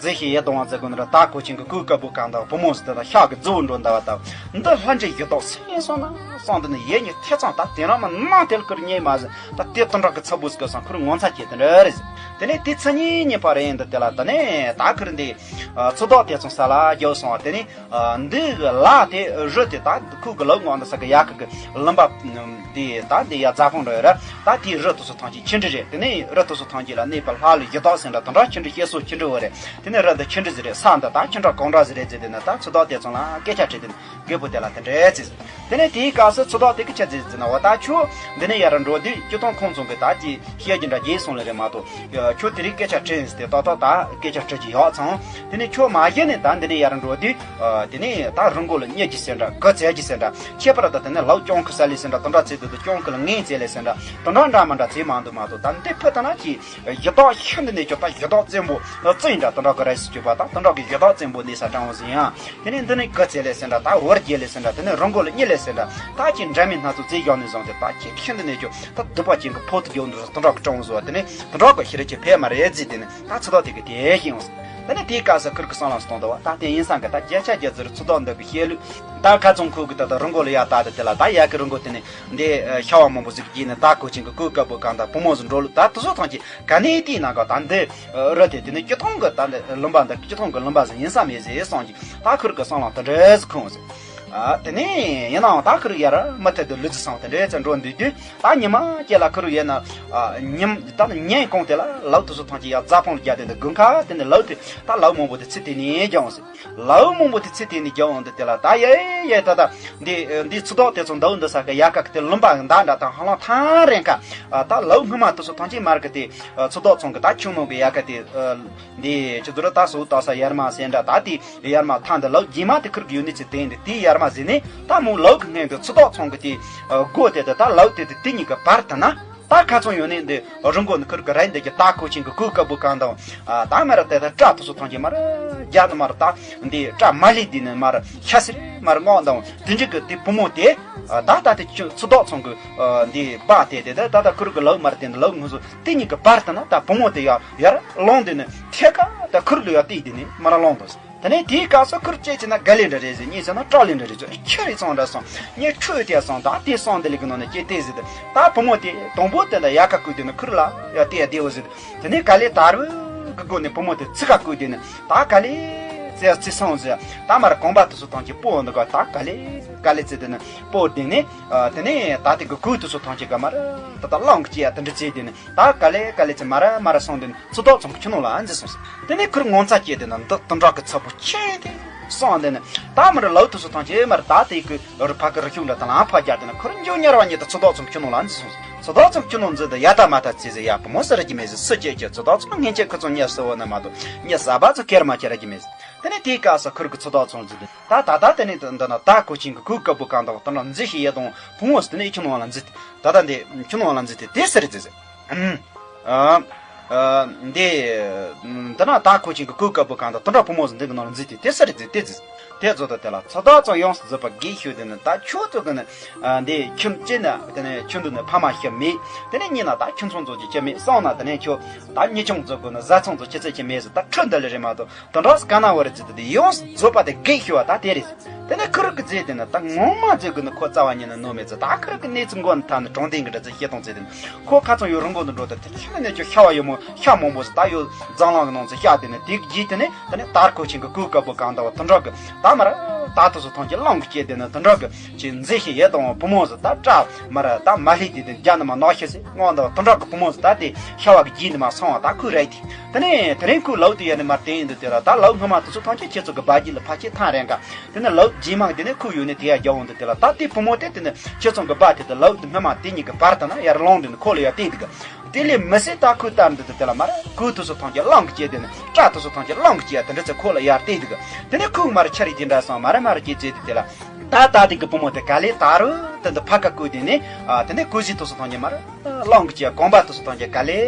མཛེས་ཤིང་ཡིད་དུ་འོང་ཟེར་གོ་ནི་ར་ད་གོ་ཆེན་གི་གོས་དཀར་པོ་གང་དང་བུ་མོ་ཟིག་དེ་དང་ཤ་གི་རྫི་བོ་འགྲོ་འདའ་བ་དང་འདི་ལྷ་འདྲེ་ཡི་དྭགས་སེང་སོང་ན་སང་འདི་ནི་ཡེ་ཉི་ཐེ་ཚང་ད་དེ་རང་མ་ནང་དེ་ལ་ཁུར་རྙེད་མ་ཟིན་ད་དེ་སྟོན་ཁྲག་གི་ཚ་བུ་ཟིག་གི་སང་ཁུར་ངོ་ཚ་ཁྱེད་དེ་འདྲ་རེད་ཟེར། དེ་ནས་དེ་ཚ་ཉིན་ཉིན་པ་རེད་འདི་དེ་ལ་ད་ནས་ད་ཁུར་འདི་ཚོད་ལྟ་དེ་ཚོ་ས་ལ་རྒྱབ་སོང་བ་དེ་ནས། འདི་ལ་དེ་རི་དེ་ད་ཁུག་གི་ལོ་ངོ་འདི་ས་གི་ཡ་ཁུག་གི་ལུང་པ་དེ་ད་འདི་ཡ་རྫ་ཕུང་རེད་ར། ད་དེའི་རི་དེ་ཚོ་ཐང་ཅིག་ཆུ་འདྲི་རེད། དེ་ནས་རི་དེ་ཚོ་ཐང་ཅིག་ལ་གནས་པའི་ལྷ་ལུས་ཡི་དྭགས་ཟེར་འདྲ་དེ་འདྲ་ཆུ་འདྲི་བཤད་སྲོལ་ཆུ་འདྲི་བོ་རེད། དེ་ནས་རི་འདི་ཆུ་འདྲི་ཟིག་རེད། ས་འདི་ད་ཆུ་འདྲ་གང་འདྲ་ཟིག་རེད་ཟེར་དེ་ནས་ད་ཚོད་ལྟ་དེ་ཚོ་ལ་སྐད་ཆ་དྲིས་དེ་ནས་རྒད་པོ་དེ་ལ་དེ་འདྲས་ཟེར། དེ་ནས་དེའི་སྐབས་སུ་ཚོད་ལྟ་དེ་གི་ཆ་ཟིག་ཟེར་ན་འོ་ད་ཁྱོད་འདི་ནས་ཡར་འགྲོ་དུས་སྤྱིར་བཏང་ཁོང་ཚོ་གི་ད་ཅི་བཤད་རྒྱུ་འདྲ་རྒྱས་སོང་ལེ་རེད་མ་གཏོགས། ཁྱོད་དེ་རིང་སྐད་ཆ་དྲིས་ཏེ་ཏག་ཏག་ད་སྐད་ཆ་དྲི་རྒྱུ་ཡོད་ཚང་། དེ་ནས་ཁྱོད་མ་གཞི་ནས་ད་འདི་ནས་ཡར་འགྲོ་དུས། དེ་ནས་ད་རི་མགོ་ལ་གཉིད་ཀྱི་ཟེར་འདྲ་གུ་བཙལ་གྱི་ཟེར་འདྲ་ཁྱད་པར་དུ་དེ་ནས་ལོ་སྐྱོང་གི་ས་ལི་ཟེར་འདྲ་དེ་འདྲ་ཚེ་དུ་དུ་སྐྱོང་གི་ལ་ངན་བཙལ་ལེ་ཟེར་འདྲ་དེ་འདྲ་འདྲ་མི་འདྲ་ཚེ་མང་དུ་མ་གཏོགས་ད་འདི་ཕུ་ད་ན་ཅི། ཡི་དྭགས་ཤིན་ཏུ་ནས་ཁྱོད་ད་ཡི་དྭགས་བཙན་པོ་རྩི་ཡིན་འདྲ་དེ་འདྲ་གི་ར་སི་གྱོད་པ་ད་དེ་འདྲ་གི་ཡི་དྭགས་བཙན་པོ་གནས་ས་དྲང་བོ་ཟིན་ཡང་། དེ་ནས་འདི་ནས་གུ་བཙལ་ལེ་ཟེར་འདྲ་ད་བར་རྒྱལ་ལེ་ཟེར་འདྲ་དེ་ནས་རི་མགོ་ལ་གཉིད་ལེ་ཟེར་འདྲ་ད་ཅི་འདྲ་མི་སྣ་ཚོགས་རྩིས་བཞག་ནས་བཟུང་སྟེ་ད་ཅི་ཤིན་ཏུ་ནས་ཁྱོད་ད་སྡུག་པ་ཅན་གི་ཕོ་དུ་རྒྱུག་འདུག་དེ་འདྲ་གི་དྲང་བོ་ཟོ་བ་དེ་ནས་དེ་འདྲ་གི་ཤི་རེ་ཅི་ཕེ་མ་རེད་ཟིན་དེ་ནས། ད་ཚོད་ལྟ་དེ་གི་དེ་ཡིན་ཡོང་ཟེར། དེ་ནས་དེའི་སྐབས་སུ་ཁུར་གི་སང་ལ་སྟོང་དུ་བ་ད་དེ་ཡིན་སང་གི་ད་བརྒྱ་ཆ་བརྒྱ་ཟེར་ཚོད་ལྟ་འདི་གི་བཤད་ལུགས། ད་ཁ་ཚོང་ཁུག་གི་ད་ད་རི་མགོ་ལ་ཡ་ད་དེ་དེ་ལ་ད་ཡ་གི་རི་མགོ་དེ་ནས་འདི་ཤ་བ་མང་པོ་ཟིག་གི་ནས་ད་གོ་ཆེན་གི་གོས་དཀར་པོ་གང་ད་བུ་མོ་ཟིག་འགྲོ་ལུགས་ད་དེ་ཚོ་ཐམས་ཅད་ག་ནས་དེའི་ནང་ག་ད་འདི་རི་དེ་དེ་ནས་སྤྱིར་བཏང་གི་ད་འདི་ལུང་པ་འདི་སྤྱིར་བཏང་གི་ལུང་པ་ཟིག་ཡིན་ས་མེད་ཟེར་སོང་གི་ད་ཁུར་གི་སང་ལ་དེ་འདྲ་ཟིག་ཁུང་ཟིག་དེ་ནས་ཡིན་ནའང་ད་ཁུར་ཡར་མུ་མཐུད་དུ་ལུས་རྩི་སང་དེ་འདྲ་ཚེ་འགྲོ་འདུག་དུས། ད་ཉི་མ་སྐྱེ་ལ་ཁུ་རུ་ཡས་ན། ཉིམ་ད་ཉིན་གུང་དེ་ལ་ལོ་དུ་སུ་ཐང་ཅི་ཡ་རྫ་ཕོང་ལ་རྒྱ་དེ་འདི་དགུན་ཁ་དེ་ནི་ལོ་དེ་ད་ལོ་མང་པོ་དེ་ཚི་དེ་ནི་རྒྱ་འོང་ཟེར། ལོ་མང་པོ་དེ་ཚི་དེ་ནི་རྒྱ་འོང་དེ་དེ་ལ་ད་ཡེ་ཡེ་ད་ད་འདི་འདི་ཚི་ཐོག་དེ་ཚོ་འདའ་འདི་ས་གི་ཡ་ཀ་གི་དེ་ལུམ་པ་གི་མདའ་འདྲ་དང་ཧ་ལང་ཐང་རེན་ཁ། ད་ལོ་སྔོན་མ་དུ་སུ་ཐང་ཅི་མར་གི་དེ་ཚི་ཐོག་ཚོང་གི་ད་ཆུང་མོ་གི་ཡ་ཀ་དེ། འདི་ཆུ་ཚོད་ད་སུ་ད་ས་ཡར་མ་སེན་འདྲ་ད་དེ་ཡར་མ་ཐང་དེ་ལོ་རྗེས་མ་དེ་ཁུར་གི་ཡོད་ནི་ཚེ་དེ་འདི་དེ་ཡར་མ་ཟེར་ནས་ད་མོ་ལོ་གི་སྔོན་དུ་ཚི་ཐོག་ཚོང་གི་དེ། སྒོ་དེ་དེ་ད་ལོ་དེ་དེ་དེ་གཉིས་ཀྱི་བར་དུ་ན། ད་ཁ་ཚོང་ཡོད་ནི་འདི་རི་མགོ་ནི་ཁུར་གི་ར་འདི་གི་ད་ཁོ་ཆིན་གི་གོས་དཀར་པོ་གང་དང་། ད་མ་ར་དེ་ད་སྐྲ་དུ་སུ་ཐང་གི་མ་ར་རྒྱ་ནི་མ་ར་ད་འདི་སྐྲ་མ་ལི་འདི་ནི་མ་ར་ཤ་སི་རི་མ་ར་ངོག་དང་དེ་འཇིག་གི་དེ་བུ་མོ་དེ། ད་ད་དེ་ཆུ་ཚི་ཐོག་ཚོང་གི་འདི་པ་དེ་དེ་ད་ད་ད་ཁུར་གི་ལོ་མ་ར་དེ་འདི་ལོ་ངོ་སུ་དེ་གཉིས་ཀྱི་བར་དུ་ན་ད་བུ་མོ་དེ་ཡ་ཡར་ལོང་དེ་ནི་ཐད་ཀ་ད་ཁུར་ལུ་ཡ་དེ་དེ་ནི་མ་ར་ལོང་དོ། དེ་ནས་དེའི་སྐབས་སུ་ཁུར་ཅེ་ཅེ་ན་ག་ལེ་འདྲ་རེད་ཟེར་གཉིས་ཟེར་ན་སྐྲ་ལེ་འདྲ་རེད་ཟེར་ཁྱེད་རེ་ཚང་འདྲ་སོང་ངས་ཆུ་དེ་སོང་ད་དེ་སོང་དེ་ལེ་གི་ནང་ནས་ཅེ་དེ་ཟེར་ད་བུ་མོ་དེ་དང་པོ་དེ་འདྲ་ཡ་ཀ་བསྐུལ་དེ་ནི་ཁུར་ལ་ཡ་དེ་ཡ་དེ་འོ་ཟེར་དེ་ནས་ག་ལེ་དར་བུ་གི་སྒོ་ནས་བུ་མོ་དེ་ཚི་ཀ་བསྐུལ་དེ་ནི་ད་ག་ལེ་ ཟེར་ཚེ་སོང་ཟེར། ད་མར་གོམ་པ་དེ་ཚོ་ཐམས་ཅད་སྤོ་འདུག་ག་ད་ག་ལེ་ག་ལེ་ཚེ་དེ་ནི་སྤོ་དེ་ནི་དེ་ནི་ད་དེ་གི་གོས་དེ་ཚོ་ཐམས་ཅད་ག་མར་ད་ད་བླངས་ཀྱི་ཡ་དེ་འདྲ་ཚེ་དེ་ནི་ད་ག་ལེ་ག་ལེ་ཚེ་མར་མར་སོང་དེ་ནི་ཚོ་བདག་ཚང་གི་ཁྱིམ་ནང་ལ་འཛུལ་སོང་ཟེར། དེ་ནི་ཁུར་ངོ་མཚར་སྐྱེས་དེ་ནི་འདི་དུ་འདྲ་གི་ཚ་པོ་ཆེ་དེ་སོང་དེ་ནི་ད་མར་ལོ་དེ་ཚོ་ཐམས་ཅད་མར་ད་དེ་གི་རུ་ཕ་གི་རུ་ཤུགས་འདྲ་དང་ལ་ཕ་རྒྱ་དེ་ནི་ཁུར་འཇུ་ཉར་བ་ཉིད་དུ་ཚོ་བདག་ཚང་གི་ཁྱིམ་ནང་ལ་འཛུལ་སོང་ཟེར། ཚོ་བདག་ཚང་གི་ཁྱིམ་ནང་འཛུལ་དེ་ཡ་ད་མ་ད་ཚེ་ཟེར་ཡ་བུ་མོ་ཟེར་ར་གི་མེད་ཟེར། སུ་སྐྱེས་ཀྱི་ཚོ་བདག་ཚང་སྔན་ཆད་ཁུ་ཚོ་ཉལ་སོ་བ་ན་མ་གཏོགས་ཉལ་ས་བ་ཚོ་ཁེར་མ་ཁྱེར་ར་གི་མེད་ཟེར། དེ་ནས་དེའི་སྐབས་སུ་ཁུར་གི་ཚོ་བདག་ཚང་འཛུལ་དེ་ད་ད་ད་དེ་ནས་འདི་ན་ད་ཁོ་ཆིང་གི་ཁུ་དཀར་པོ་གང་དང་དེ་འདྲ་མཛེས་ཤིང་ཡིད་དུ་འོང་བུ་མོ་ཟེར། དེ་ནས་ཁྱིམ་ནང་ལ་འཛུལ་དེ་ད་ད་འདི་ཁྱིམ་ནང་ལ་འཛུལ་དེ་དེ་ཟེར་རེད་ཟེར། ཨ། ཨ། འདི། འདི་ན་ད་ཁོ་ཆིང་གི་གོས་དཀར་པོ་གང་དང་དེ་འདྲ་བུ་མོ་ཟེར་འདི་གི་ནང་ལ་འཛུལ་དེ་དེ་ས་རེད་འཛུལ་དེ་འཛུལ། དེ་ཚོ་ད་དེ་ལ་ཚོ་བདག་ཚང་ཡོངས་སུ་རྫོགས་པ་དགེ་ཞུ་དེ་ནི་ད་ཁྱོད་ཚོ་གི་ནི། ཨ། འདི་ཁྱིམ་གཅིག་ན་དེ་ནི་ཁྱོད་འདི་ནི་ཕ་མ་ཞིག་མེད། དེ་ནི་གཉིས་ན་ད་ཁྱིམ་ཚང་ཚོ་གི་ཅི་མེད་སོང་ན་དེ་ནི་ཁྱོད་ད་གཉིས་ཆུང་ཚོ་གི་ནི་བཟའ་ཚང་ཚོ་ཅི་ཚད་ཅི་མེད་ཟེར། ད་ཁྲི་འདི་ལ་རེད་མ་གཏོགས་དེ་འདྲ་ག་ན་བ་རེད་ཟེར། དེ་ཡོངས་སུ་རྫོགས་པ་དེ་དགེ་ཞུ་བ་ད་དེ་རེད་ཟེར། དེ་ནས་ཁུ་རུ་གི་རྫས་དེ་ནི་ད་ངོ་མ་རྫས་གི་ནི་ཁོ་རྩ་བ་ཉིད་ནས་ནོར་མེད་ཚེ། ད་ཁུ་རུ་གི་གནས་ཚུལ་མགོ་ནས་ཐ་ནི་དྲང་བདེན་གི་འདྲ་ཚེ་བཤད་སྟངས་ཚེ་དེ་ནི་ཁོ་ཁ་ཚང་ཡོད་རུང་མགོ་ནས་འགྲོ་དེ་དེ་ཁྱི་ནི་ནས་ཁྱོད་ཤ་བ་ཡོད་མོ་ཤ་མང་པོ་ཟེར། ད་ཡོད་འཛམ་གླིང་གི་ནང་ཚེ་ཤ་དེ་ནི་དེ་གི་རྗེས་དེ་ནི་དེ་ནི་དར་ཁོ་ཆེན་གི་གོས་དཀར་པོ་གང་ལྟ་བ་དེ་འདྲ་གི་ད་མར་ད་དུ་སུ་ཐང་གི་གླང་གི་སྐྱེ་དེ་ནི་དེ་འདྲ་གི་ཅི་མཛེས་ཤིང་ཡིད་དུ་འོང་བུ་མོ་ཟེར། ད་སྐྲ་མར་ད་མ་ལྷས་དེ་དེ་རྒྱ་ནི་མ་ནག་ཤི་ཟེར་སྔོན་འདི་བ་དེ་འདྲ་གི་བུ་མོ་ཟེར། ད་དེ་ཤ་བ་གི་རྗེས་ནི་མ་སོང་བ་ད་ཁོས་རེད་དེ། དེ་ནས་དེ་རིང་ཁོས་ལོ་དེ་ཡར་ནས་མར་བསྟན་ཡིན་འདུག་དེ་ལ་ད་ལོ་སྔ་མ་དེ་ཚོ་ཐམས་ཅད་ཁྱེད་ཚོ་གི་སྦྲ་རྗེས་ལ་ཕལ་ཆེར་ཐང་རན་ག་དེ་ནས་ལོ་རྗེས་མ་དེ་ནས་ཁོས་ཡོད་ནས་དེ་ཡར་རྒྱག་འོང་འདུག་དེ་ལ་ད་དེ་བུ་མོ་དེ་དེ་ནས་ཁྱེད་ཚོ་གི་སྦྲ་དེ་དེ་ལོ་དེ་སྔ་མ་དེ་གཉིས་ཀྱི་བར་དུ་ན་ཡར་ལོང་དེ་ནས་ཁོ་ལ་ཡར་བལྟས་འདུག་དེ་ལས་མི་སྲིད་ད་ཁོས་ལྟར་འདུག་དེ་ལ་མར་གོས་དེ་ཚོ་ཐམས་ཅད་གླང་གི་སྐྱེ་དེ་ནས་སྐྲ་དེ་ཚོ་ཐམས་ཅད་གླང་གི་སྐྱེ་དེ་འདྲ་ཚེ་ཁོ་ལ་ཡར་བལྟས་འདུག་དེ་ནས་ཁོས་མར་ཆ་རེ་དེ་འདྲ་སོང་མར་མར་སྐྱེ་ཚེ་དེ་དེ་ལ་ད་ད་དེ་གི་བུ་མོ་དེ་ག་ལས་ད་རུ་དེ་འདི་ཕ་ཁ་བཀོད་དེ་ནས་དེ་ནས་གོས་གཟི་དེ་ཚོ་ཐམས་ཅད་མར། གླང་གི་ཅ་གོམ་པ་དུ་སུ་དང་ཅ་ག་ལེ་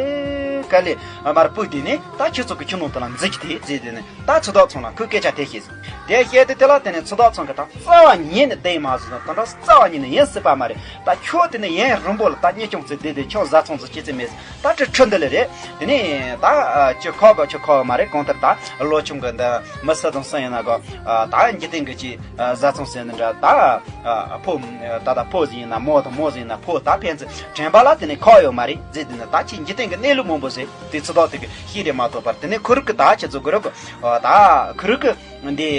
ག་ལེ་མར་སྤོས་དེ་ནས་ད་ཁྱེད་ཚོ་གི་ཁྱིམ་ནང་དུ་ལ་འཛུལ་གྱི་དེ་བཟེད་དེ་ནས་ད་ཚོ་བདག་ཚང་ལ་ཁོས་སྐད་ཆ་དེ་བཤད་ཟིན། དེ་བཤད་དེ་དེ་ལ་དེ་ནས་ཚོ་བདག་ཚང་གི་ད་རྩ་བ་ཉིད་ནས་བསྡད་མ་ཟིན་ད་འདྲ་རྩ་བ་ཉིད་ནས་ཡིན་སྲིད་པ་མ་རེད། ད་ཁྱོད་དེ་ནས་ཡིན་རིང་པོ་ལ་ད་གཉིད་ཆུང་ཚེ་བསྡད་དེ་ཁྱོད་བཟའ་ཚང་ཚོ་སྐྱེ་ཚེ་མེད་ཟིན་ད་ཁྲི་ཁྲི་འདི་ལས་རེད། དེ་ནས་ད་ཁྱོད་ཁོག་གོ་ཁྱོད་ཁོག་མ་རེད་གང་ལྟར་ད་ལོ་ཆུང་གི་འདི་མི་སུ་དང་སུ་ཡིན་ན་གོ་ད་འཇིག་རྟེན་གི་ཅི། བཟའ་ཚང་ཟེར་ནི་འདྲ་ད། ཕོ། ད་ད་ཕོ་ཟིག་ཡིན་ན་མོ་དང་མོ་ཟིག་ཡིན་ན་ཕོ་ད་ཕན་ཚུན་དྲན་པ་ལ་དེ་ནས་ཁོག་ཡོད་མ་རེད་ཟེར། དེ་ནི་ད་ཅི་འཇིག་རྟེན་གྱི་གནས་ལུགས་མང་པོ་ཟེར་དེ་ཚོ་དག་དེ་གི་ཤེས་རེད་མ་གཏོགས་པར་དེ་ནས་ཁོ་རིག་གི་ད་ཁྱེད་ཚོ་གི་རོགས་གི་ད་ཁོ་རིག་གི་འདི་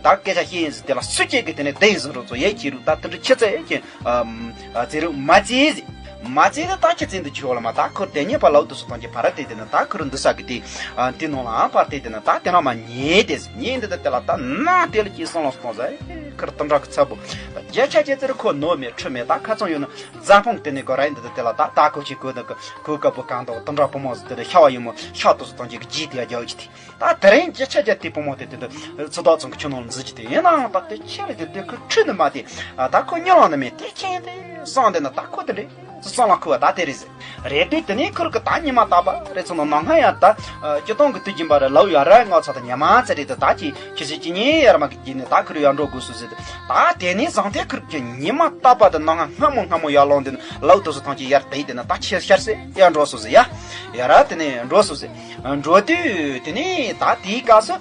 ད་སྐད་ཆ་ཤེས་ཡིན་ཟེར་དེ་ལ་སུ་སྐྱེ་གི་དེ་ནས་བསྡད་ཡིན་ཟེར་རོགས་ཚོ་ཡས་ཁྱེད་རུ་ད་དེ་འདྲ་ཁྱེད་ཚོ་ཡས་ཁྱེད་ཟེར་རུ་མ་བརྩིས་ཟེར། མ་བརྩིས་ན་ད་ཁྱེད་ཚོ་འདི་ཆོག་ལ་མ་ད་ཁོ་དེ་ཉིད་པ་ལའུ་དུ་སུ་གཏོང་གི་བར་དེ་དེ་ནི་ད་ཁོ་རུ་འདི་ས་གི་དེ་དེ་ནང་ལའང་བར་དེ་དེ་ནི་ད་དེ་ནང་མ་ཉེས་དེ་ཟེར་ཉེས་འདི་ད་དེ་ལ་ད་ན་དེ་ལ་ཁྱེད་སོང་ལ་སོང་ཟེར། ཁར་དམ་དྲག་གི་ཚབ་པོ། བརྒྱ་ཆ་བརྒྱ་ཚར་ཁོ་ནོར་མེད་ཁྲི་མེད་ད་ཁ་ཚང་ཡོད་ན་རྫ་ཕུང་དེ་ནས་གོ་ར་ཡིན་འདི་དེ་ལ་ད་ད་ཁོ་ཆེ་གོ་ནི་གོ་དཀར་པོ་གང་དང་དམ་དྲག་བུ་མོ་ཟེར་དེ་ནས་ཤ་བ་ཡིན་མོ་ཤ་དུ་སུ་གཏོང་གི་གི་རྗེས་དེ་ཡ་རྒྱག་གི་དེ་ད་དེ་རིང་བརྒྱ་ཆ་བརྒྱ་དེ་བུ་མོ་དེ་དེ་དེ་ཚོ་བདག་ཚང་གི་ཁྱོད་ནང་འཛུལ་གྱི་དེ་ཡིན་ནའང་ད་དེ་ཆེ་རེད་དེ་དེ་ཁོ་ཁྲི་ནི་མ་དེ་ད་ཁོ་གཉིད་ལང་ནི་མེད་དེ་ཁྱེད་དེ་སང་དེ་ན་ད་ཁོ་དེ་རེད། སང་ལ་ཁུ་བ་ད་དེ་རེད་ཟེར། རེད་དུས་དེ་ནས་ཁུར་གི་ད་ཉི་མ་རྟག་པ་རེད་ཚོ་ན་ནང་ང་ཡང་ད། སྤྱི་སྟོང་གི་དུས་རྒྱུན་པ་རེད་ལའུ་ཡ་ར་ང་ཚོ་ད་ཉི་མ་ཚེ་རེད་དུ་ད་ཅི་ཁྱི་སི་ཅི་ཉི་ཡར་མ་གི་ཀྱི་ནས་ད་ཁུར་ཡར་འགྲོ་དགོས་སུ་ཟེར། ད་དེ་ནས་བཟང་ཐལ་ཁུར་གི་ཉི་མ་རྟག་པ་དུ་ནང་ང་སྔ་མོ་སྔ་མོ་ཡར་ལོང་དུ་ན་ལའུ་དུ་སུ་ཐང་ཅི་ཡར་དེ་དེ་ན་ད་ཁྱི་ཤར་སེ་ཡར་འགྲོ་སུ་ཟེར་ཡ། ཡ་ར་དེ་ནས་འགྲོ་སུ་ཟེར། འགྲོ་དུས་དེ་ནས་ད་དེའི་སྐབས་སུ།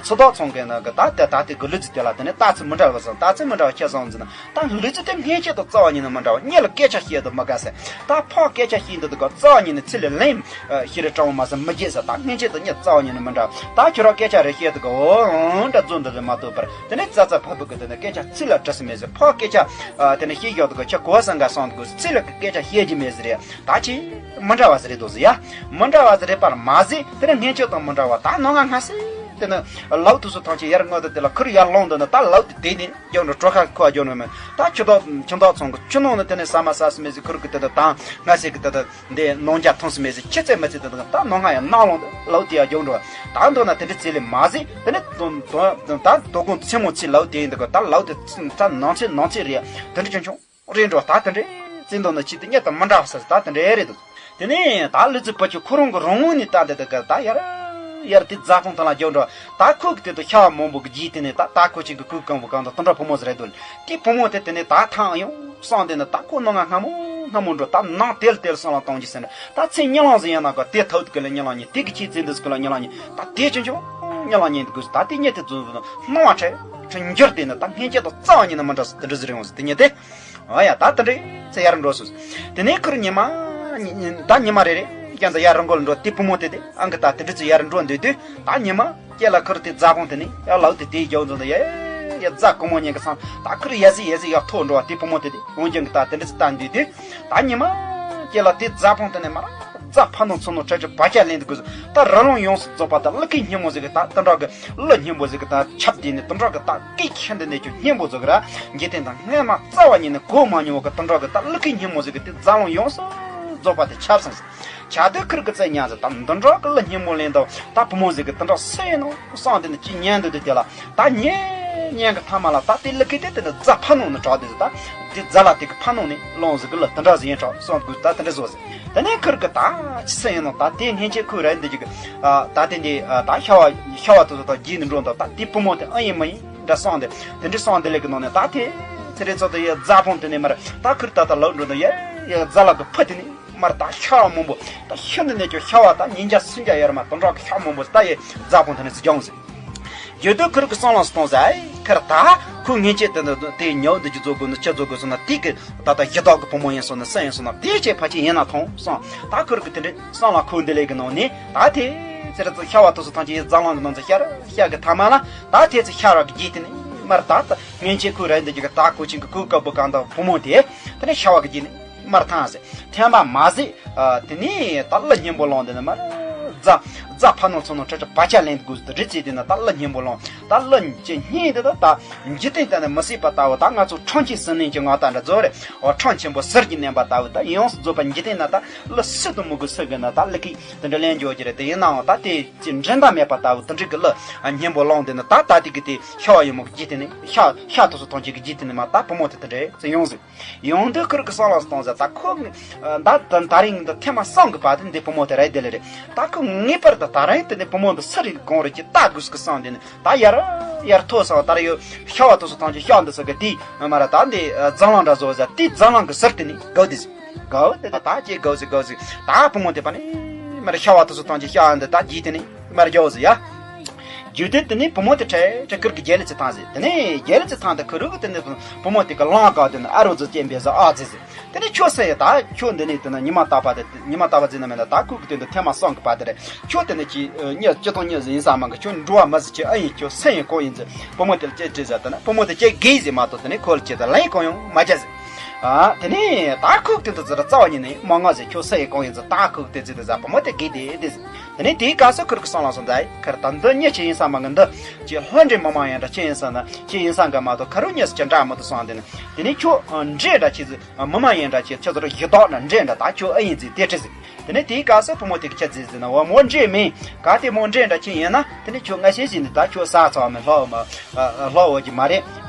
ཚོ་བདག་ཚང་གི་ནང་གི་ད་དེ་ད་དེ་གི་ལུས་ཚུ་དེ་ལ་དེ་ནས་ད་ཚུ་མི་འདྲ་བ་བཟང་ད་ཚུ་མི་འདྲ་བ་ཁྱེད་བཟང་ཟེར་ན། ད་ལུས་ཚུལ་དེ་སྔན་ཆད་དང་རྩ་བ་ཉིད་ནས་མི་འདྲ་བ་གཉིས་ལ་སྐད་ཆ་བཤད་དུ་མི་དགའ་ཟེར། ད་ཕར་སྐད་ཆ་བཤད་འདི་དུ་ག་རྩ་བ་ཉིད་ནས་ཚིག་ལ་ལན་ཤི་རེ་སྤྲང་བ་མ་ཟད་མི་བརྗེད་ཟེར། ད་སྔན་ཆད་དང་གཉིས་རྩ་བ་ཉིད་ནས་མི་འདྲ། ད་ཁྱོད་རང་སྐད་ཆ་རེ་བཤད་དུ་ག་འོ་འདྲ་རྫུན་འདི་རེ་མ་ཐུབ་པར་དེ་ནས་རྩ་རྩ་ཕ་བུ་གི་དེ་ནས་སྐད་ཆ་ཚིག་ལ་འདྲི་ས་མེད་ཟེར། ཕར་སྐད་ཆ་དེ་ནས་བཤད་ཞོག་དུ་ག་ཁྱོད་གོ་བ་སང་ག་སོང་དུ་ག་ཚིག་ལ་གི་སྐད་ཆ་བཤད་ཀྱི་མེད་ཟེར་རེད། ད་ཅི་མི་འདྲ་བ་ཟེར་རེད་དོ་ཟེར་ཡ། མི་འདྲ་བ་ཟེར་རེད་པར་མ་ཟད་དེ་ནས་སྔན་ཆད་དང་མི་འདྲ་བ་ད་ནང་ང་སྔ་སེ་དེ་ནས་ལའུ་དུ་སུ་ཐང་ཆེ་ཡར་སྔོན་དུ་དེ་ལ་ཁུར་ཡར་ལོང་དུ་ན་ད་ལའུ་དེ་དེ་ནས། རྒྱབ་འགྲོ་གྲོ་ཁ་ཁུ་བ་རྒྱབ་འགྲོ་མེད། ད་ཁྱི་དོག་ཁྱི་དོག་ཚང་གི་ཁྱི་ནང་ནས་དེ་ནས་ཟ་མ་ཟ་སི་མེད་ཟི་ཁུར་གི་དེ་དང་དང་ང་སི་གི་དེ་དང་འདི་ནང་རྒྱ་ཐོང་སི་མེད་ཟི་ཁྱི་ཚེ་མི་ཚེ་དེ་དང་ད་ནང་ང་ཡང་ནང་ལོང་དུ་ལའུ་དེ་ཡ་རྒྱབ་འགྲོ། ད་འདོད་ན་དེ་འདྲ་ཚེ་ལས་མ་ཟི་དེ་ནས་དོ་དོ་ད་དོ་དགོང་ཚེ་མོ་ཚེ་ལའུ་དེ་ཡིན་འདུག་ག་ད་ལའུ་དེ་ད་ནང་ཚེ་ནང་ཚེ་རེད་དེ་འདྲ་ཆུང་ཆུང་རེད་འགྲོ། ད་དེ་འདྲ་ཚེ་འདོད་ན་ཁྱི་དེ་གཉེར་དང་མི་འདྲ་བ་ཟེར་ད་དེ་འདྲ་རེད་འདུག་དེ་ནས་ད་ལུས་རྩལ་བུ་ཆུ་ཁོ་རང་གི་རང་ངོས་ནས་ལྟ་དེ་དེ་ག་ད་ཡར་ཡར་དེ་རྫ་ཕུང་ཐང་ལ་རྒྱབ་འགྲོ། ད་ཁོ་གི་དེ་དུ་ཤ་བ་མང་པོ་གི་རྗེས་དེ་ནས་ད་ད་ཁོ་ཅིག་གི་གུས་གང་བོ་གང་དང་དུ་འདྲ་བུ་མོ་ཟེར་རེད་དོ། དེ་བུ་མོ་དེ་དེ་ནས་ད་ཐང་ཡོང་སོང་དེ་ནས་ད་ཁོ་ནང་ང་སྔ་མོ་སྔ་མོ་འགྲོ་ད་ནང་དེལ་དེལ་སོང་ལ་གཏོང་རྒྱུ་ཟེར་ནས་ད་ཚེ་གཉིད་ལང་ཟེར་ཡང་ན་གོ་དེ་ཐོག་དུ་གི་ལ་གཉིད་ལང་ཉིན་དེ་གི་ཁྱི་ཚེ་འདི་སུ་གི་ལ་གཉིད་ལང་ཉིན་ད་དེ་ཆུང་ཆུང་གཉིད་ལང་ཉིན་དུ་གུས་ད་དེ་གཉིད་དེ་རྫུན་རྫུན་སྣང་བ་ཁྲེ་ཁྲེ་འགྱུར་དེ་ནས་ད་སྔན་ཆད་དང་རྩ་བ་ཉིད་ནས་མི་འདྲ་ཟེར་དེ་འདྲ་ཟེར་ཡོང་ཟེར་དེ་གཉིད་དེ། ཨ་ཡ་ད་དེ་འདྲའི་ཚེ་ཡར་འགྲོ་སོང་། དེ་ནས་ཁུར་ཉི་མ། ད་ཉི་མ་རེ་རེ་ ཀྱང་ད་ཡར་རི་མགོ་ལ་འགྲོ། དེ་བུ་མོ་དེ་དེ་ཨང་གི་ད་དེ་འདྲ་ཚོ་ཡར་འགྲོ་འདོད་དུས། ད་ཉི་མ་སྐྱེ་ལ་ཁུར་དེ་རྫ་བོང་དེ་ནི་ཡར་ལའུ་དེ་དེའི་རྒྱབ་འཛོམས་དུ་ཡ་ཡ་རྫ་ཀོ་མོ་ཉན་གི་སང་ད་ཁུར་ཡ་ཟི་ཡ་ཟི་ཡར་ཐོག་འགྲོ་བ། དེ་བུ་མོ་དེ་དེ་འོན་ཀྱང་གི་ད་དེ་འདྲ་ཚོ་ལྟ་འདོད་དུས། ད་ཉི་མ་སྐྱེ་ལ་དེ་རྫ་བོང་དེ་ནི་མར་རྫ་ཕ་ནོ་ཚོ་ནོ་ཁྲ་ཁྲི་བ་ཅག་ལེན་དུ་དགོས། ད་རི་ལུང་ཡོངས་སུ་རྫོགས་པ་ད་གླུ་སྐད་སྙན་མོ་ཟིག་གི་ད་དུ་འགྲོ་གི་གླུ་སྙན་པོ་ཟིག་གི་ད་ཆབ་དེ་ནི་དུ་འགྲོ་གི་ད་སྐད་ཁྱེད་འདི་ནས་ཀྱང་སྙན་པོ་ཟིག་གི་ར། འཇིག་རྟེན་དང་སྔ་མ་རྩ་བ་ཉིད་ནས་གོ་མ་མྱོང་བ་གི་དུ་འགྲོ་གི་ད་གླུ་སྐད་སྙན་མོ་ཟིག་གི་དེ་རྫ་ལུང་ཡོངས་སུ་རྫོགས་པ་དེ་ཁྱབ་སོང་ཟིག་ཆ་དུ་ཁུར་གི་རྩེ་ཉག་ཟིག་ད་འདི་འགྲོ་གི་གླུ་སྙན་མོ་ལེན་དུ་ད་བུ་མོ་ཟིག་གི་དུ་འགྲོ་སེ་ནོ་སང་དེ་ནི་ཅི་ཉན་འདུག་དེ་དེ་ལ་ད་ཉན་ཉན་གི་ཐ་མ་ལ་ད་དེ་གླུ་སྐད་དེ་དེ་ནི་རྫ་ཕ་ནོ་ནི་གྲགས་དེ་ཟིག་ད་དེ་རྫ་ལ་དེ་གི་ཕ་ནོ་ནི་ལོང་ཟིག་གི་གླུ་དུ་འགྲོ་ཟིག་ཡིན་གྲགས་སོང་དགོས། ད་དེ་འདྲ་བཟོ་ཟིག་དེ་ནས་ཁུར་གི་ད་ཅི་སེ་ཡིན་ནོ་ད་དེ་སྔན་ཆད་ཁོས་ར་འདི་ཅིག་གི་ད་དེ་འདི་ད་ཤ་བ་ཤ་བ་དུ་དུ་ད་རྒྱུད་ནི་འགྲོ་འདུག་ད་དེ་བུ་མོ་དེ་ཨ་ཡིན་མ་ཡིན་འདྲ་སོང་དེ་དེ་འདྲ་སོང་དེ་ལས་གི་ནང་ནས་ད་དེ་ཚེ་རེ་ཚོ་དེ་ཡ་རྫ་ཕོང་དེ་ནས་མར་ད་ཁུར་ད་ད་ལོག་འགྲོ་འདུག་ཡ་ཡ་རྫ་ལ་གི་ཕུ་དེ་ནས། མར་ད་ཤ་བ་མང་པོ་ད་ཤིན་ཏུ་ནས་ཀྱང་ཤ་བ་ད་ཉིན་བརྒྱ་སུམ་བརྒྱ་ཡར་མ་དུ་འགྲོ་གི་ཤ་མང་པོ་ད་ཡི་རྫ་ཕོང་དེ་ནས་སུ་སྦྱངས་ཟིག་རྒྱུ་དུ་ཁུར་གི་སང་ལ་སྟོང་ཟ་ཨེ་ཁར་ད་ཁོ་ངན་ཆེ་དེ་འདི་དེ་ཉོ་འདི་ཅི་བཟོ་དགོས་ནི་ཅི་བཟོ་དགོས་སོང་ན་དེ་གི་ད་ད་ཡི་དྭགས་གི་བུ་མོ་ཡིན་སོང་ན་སུ་ཡིན་སོང་ན་དེ་ཆེ་ཕ་ཆེ་ཡིན་ན་ཐོང་སོང་ད་ཁུར་གི་དེ་འདྲའི་སང་ལ་ཁོ་འདི་ལས་གི་ནང་ནས་ད་དེ་ཚེ་ར་ཚོ་ཤ་བ་དུ་སུ་ཐང་ཆེ་ཡི་རྫ་ལང་གི་ནང་ཚོ་ཤ་ར་ཤ་གི་ཐ་མ་ལ་ད་དེ་ཚོ་ཤ་ར་གི་རྗེས་དེ་ནས་མར་ད་ད་ངན་ཆེ་ཁོ་ར་འདི་ཅི་གི་ད་ཁོ་ཆིང་གི་ཁོ་དཀར་པོ་གང་ད་བུ་མོ་དེ་དེ་ནས་ཤ་བ་གི་རྗེས་ནས། མར་ཐང་ཟེར། ཐེམ་པ་མ་ཟེར། ཨ། དེ་ནས་ད་གླུ་སྙན་པོ་ལོང་དེ་ནི་མར། རྫ། རྫ་ཕ་ནོ་ཚོ་ནོ་ཁྲ་ཁྲ་བ་ཆ་ལེན་དགོས་ཟེར་རི་ཚེ་དེ་ནི་ད་གླུ་སྙན་པོ་ལོང་། ད་གླུ་ཅི་སྙན་དེ་ད་ད། འཇིག་རྟེན་དེ་ནི་མི་སྲིད་པ་ལྟ་བུ་ད་ང་ཚོ་ཁྲོམ་གྱི་སྲིད་ནས་ཀྱི་ང་ད་འདྲ་རྫོགས་རེད། འོ་ཁྲོམ་ཆེན་པོ་ཟུར་གྱི་མནན་པ་ལྟ་བུ་ད་ཡོངས་སུ་རྫོགས་པ་འཇིག་རྟེན་ན་ད་གླུ་སྲིད་དུ་མི་དགོས་ཟེར་གི་ན་ད་གླུ་གི་དེ་འདྲ་ལེན་འཇོག་གི་རེད། དེ་ཡིན་ནའང་ད་དེ་ཅི་འགྲན་ཟླ་མེད་པ་ལྟ་བུ་དེ་འདྲ་གི་གླུ་སྙན་པོ་ལོང་དེ་ནི་ད་ད་དེ་གི་དེ་ཤ་བ་ཡི་མོ་གི་རྗེས་དེ་ནི་ཤ་ཤ་དུ་སུ་ཐོང་ཅིག་གི་རྗེས་དེ་ནི་མ་ད་བུ་མོ་དེ་དེ་འདྲ་ཟེར་ཡོང་ཟིག་ཡོང་དུས་ཁུར་གི་སང་ལ་སྟོང་ཟེར། ད་ཁོ་ད་ད་ད་རིང་འདི་ཐེངས་མ་གསུམ་གི་བར་དུ་འདི་བུ་མོ་དེ་རེད་དེ་ལེ་རེད། ད་ཁོ་ངེས་པར་དུ་ད་རིང་དེ་ནས་བུ་མོ་འདི་སུ་རེད་གང་རེད་ཀྱི་ལྟ་དགོས་ཀི་སང་དེ་ནི་ད་ཡར་ཡར་ཐོ་སང་ད་ར་ཡོད་ཤ་བ་ཐོ་སོ་ཐང་ཅི་ཤ་འདི་སོ་གི་དེ་མ་ར་ད་འདི་རྫ་ལང་འདྲ་བཟོ་ཟེར། དེ་རྫ་ལང་གི་ཟུར་དེ་ནི་གའུ་དེ་ཟེར། གའུ་དེ་ད་ད་ཅི་གའུ་ཟེར་གའུ་ཟེར། ད་བུ་མོ་དེ་པ་ནི་མ་ར་ཤ་བ་ཐོ་སོ་ཐང་ཅི་ཤ་འདི་ད་ཅི་དེ་ནི། མར་རྒྱོགས་ཟེར་ཡ། རྒྱུ་དེ་དེ་ནས་བུ་མོ་དེ་ཁྲེ་ཁྲེ་ཁུར་གི་རྒྱལ་ལི་ཚེ་ཐང་ཟེར། དེ་ནས་རྒྱལ་ལི་ཚེ་ཐང་དེ་ཁུ་རུ་གི་དེ་ནས་བུ་མོ་དེ་གི་ལང་ག་དེ་ནས་ཨ་རོ་ཛི་ཅན་པེ་ཟ་ཨ་ཛི་ཟེར། དེ་ནས་ཁྱོད་སེ་ཡ་ད་ཁྱོད་འདི་ནས་དེ་ན་ཉི་མ་རྟག་པ་དེ་ཉི་མ་རྟག་པ་ཟེར་ན་མེད་ན་ད་ཁུ་གི་དེ་འདི་ཐེངས་མ་གསུམ་གི་བར་དེ་རེད། ཁྱོད་དེ་ནས་ཅི་གཉིས་སྤྱི་དང་གཉིས་ཟེར་ཡིན་ས་མ་གི་ཁྱོད་འགྲོ་བ་མ་ཟེར་ཅི་ཨ་ཡིན་ཁྱོད་སེ་ཡིན་གོ་ཡིན་ཟེར། བུ་མོ་དེ་ལ་ཅེ་ཅེ་ཟེར་མ་གཏོགས་དེ་ནས་ཁོ་ལ་ཅེ་ད་ལན་གོ་ཡོང་མ་ཅེ་ཟེར། ཨ། དེ་ནས་ད་ཁུག་དེ་འདི་ཚོ་ར་རྩ་བ་ཉིད་ནས་མ་ང་ཟེར་ཁྱོད་སུ་ཡི་གང་ཡིན་ཟེར། ད་ཁུག་དེ་ཚོ་དེ་ཟ་བུ་མོ་དེ་གི་དེ་དེ་ཟེར། དེ་ནས་དེའི་སྐབས་སུ་ཁུར་གི་སང་ལ་སོང་ད་ཁར་ད་འདི་གཉིས་ཆེ་ཡིན་ས་མ་གི་འདི་ཅི་ལྷ་འདྲེ་མི་མ་ཡིན་འདྲ་ཆེ་ཡིན་ས་ན་ཆེ་ཡིན་ས་གི་མ་གཏོགས་ཁ་རུ་གཉིས་སུ་ཅི་འདྲ་མི་འདུག་སོང་། དེ་ནས་དེ་ནས་ཁྱོད་འདྲེ་འདྲ་ཆེ་ཟེར་མི་མ་ཡིན་འདྲ་ཆེ་ཁྱོད་ཚོ་ར་ཡི་དྭགས་འདྲ་འདྲེ་འདྲ་ད་ཁྱོད་ཨེ་ཡིན་ཟེར་དེ་ཁྲི་ཟེར། དེ་ནས་དེའི་སྐབས་སུ་བུ་མོ་དེ་གི་ཆ་ཟེར་ཟེར་ན་འོ་མོ་འདྲེ་མིན་ག་དེ་མོ་འདྲེ་འདྲ་ཆེ་ཡིན་ན་དེ་ནས་ཁྱོད་ང་ཤེས་ཟིན་ནས་ད་ཁྱོད་ས་ཚང་མི་ལྷོ་མ། ལྷོ་འོ་གི་མ་རེད།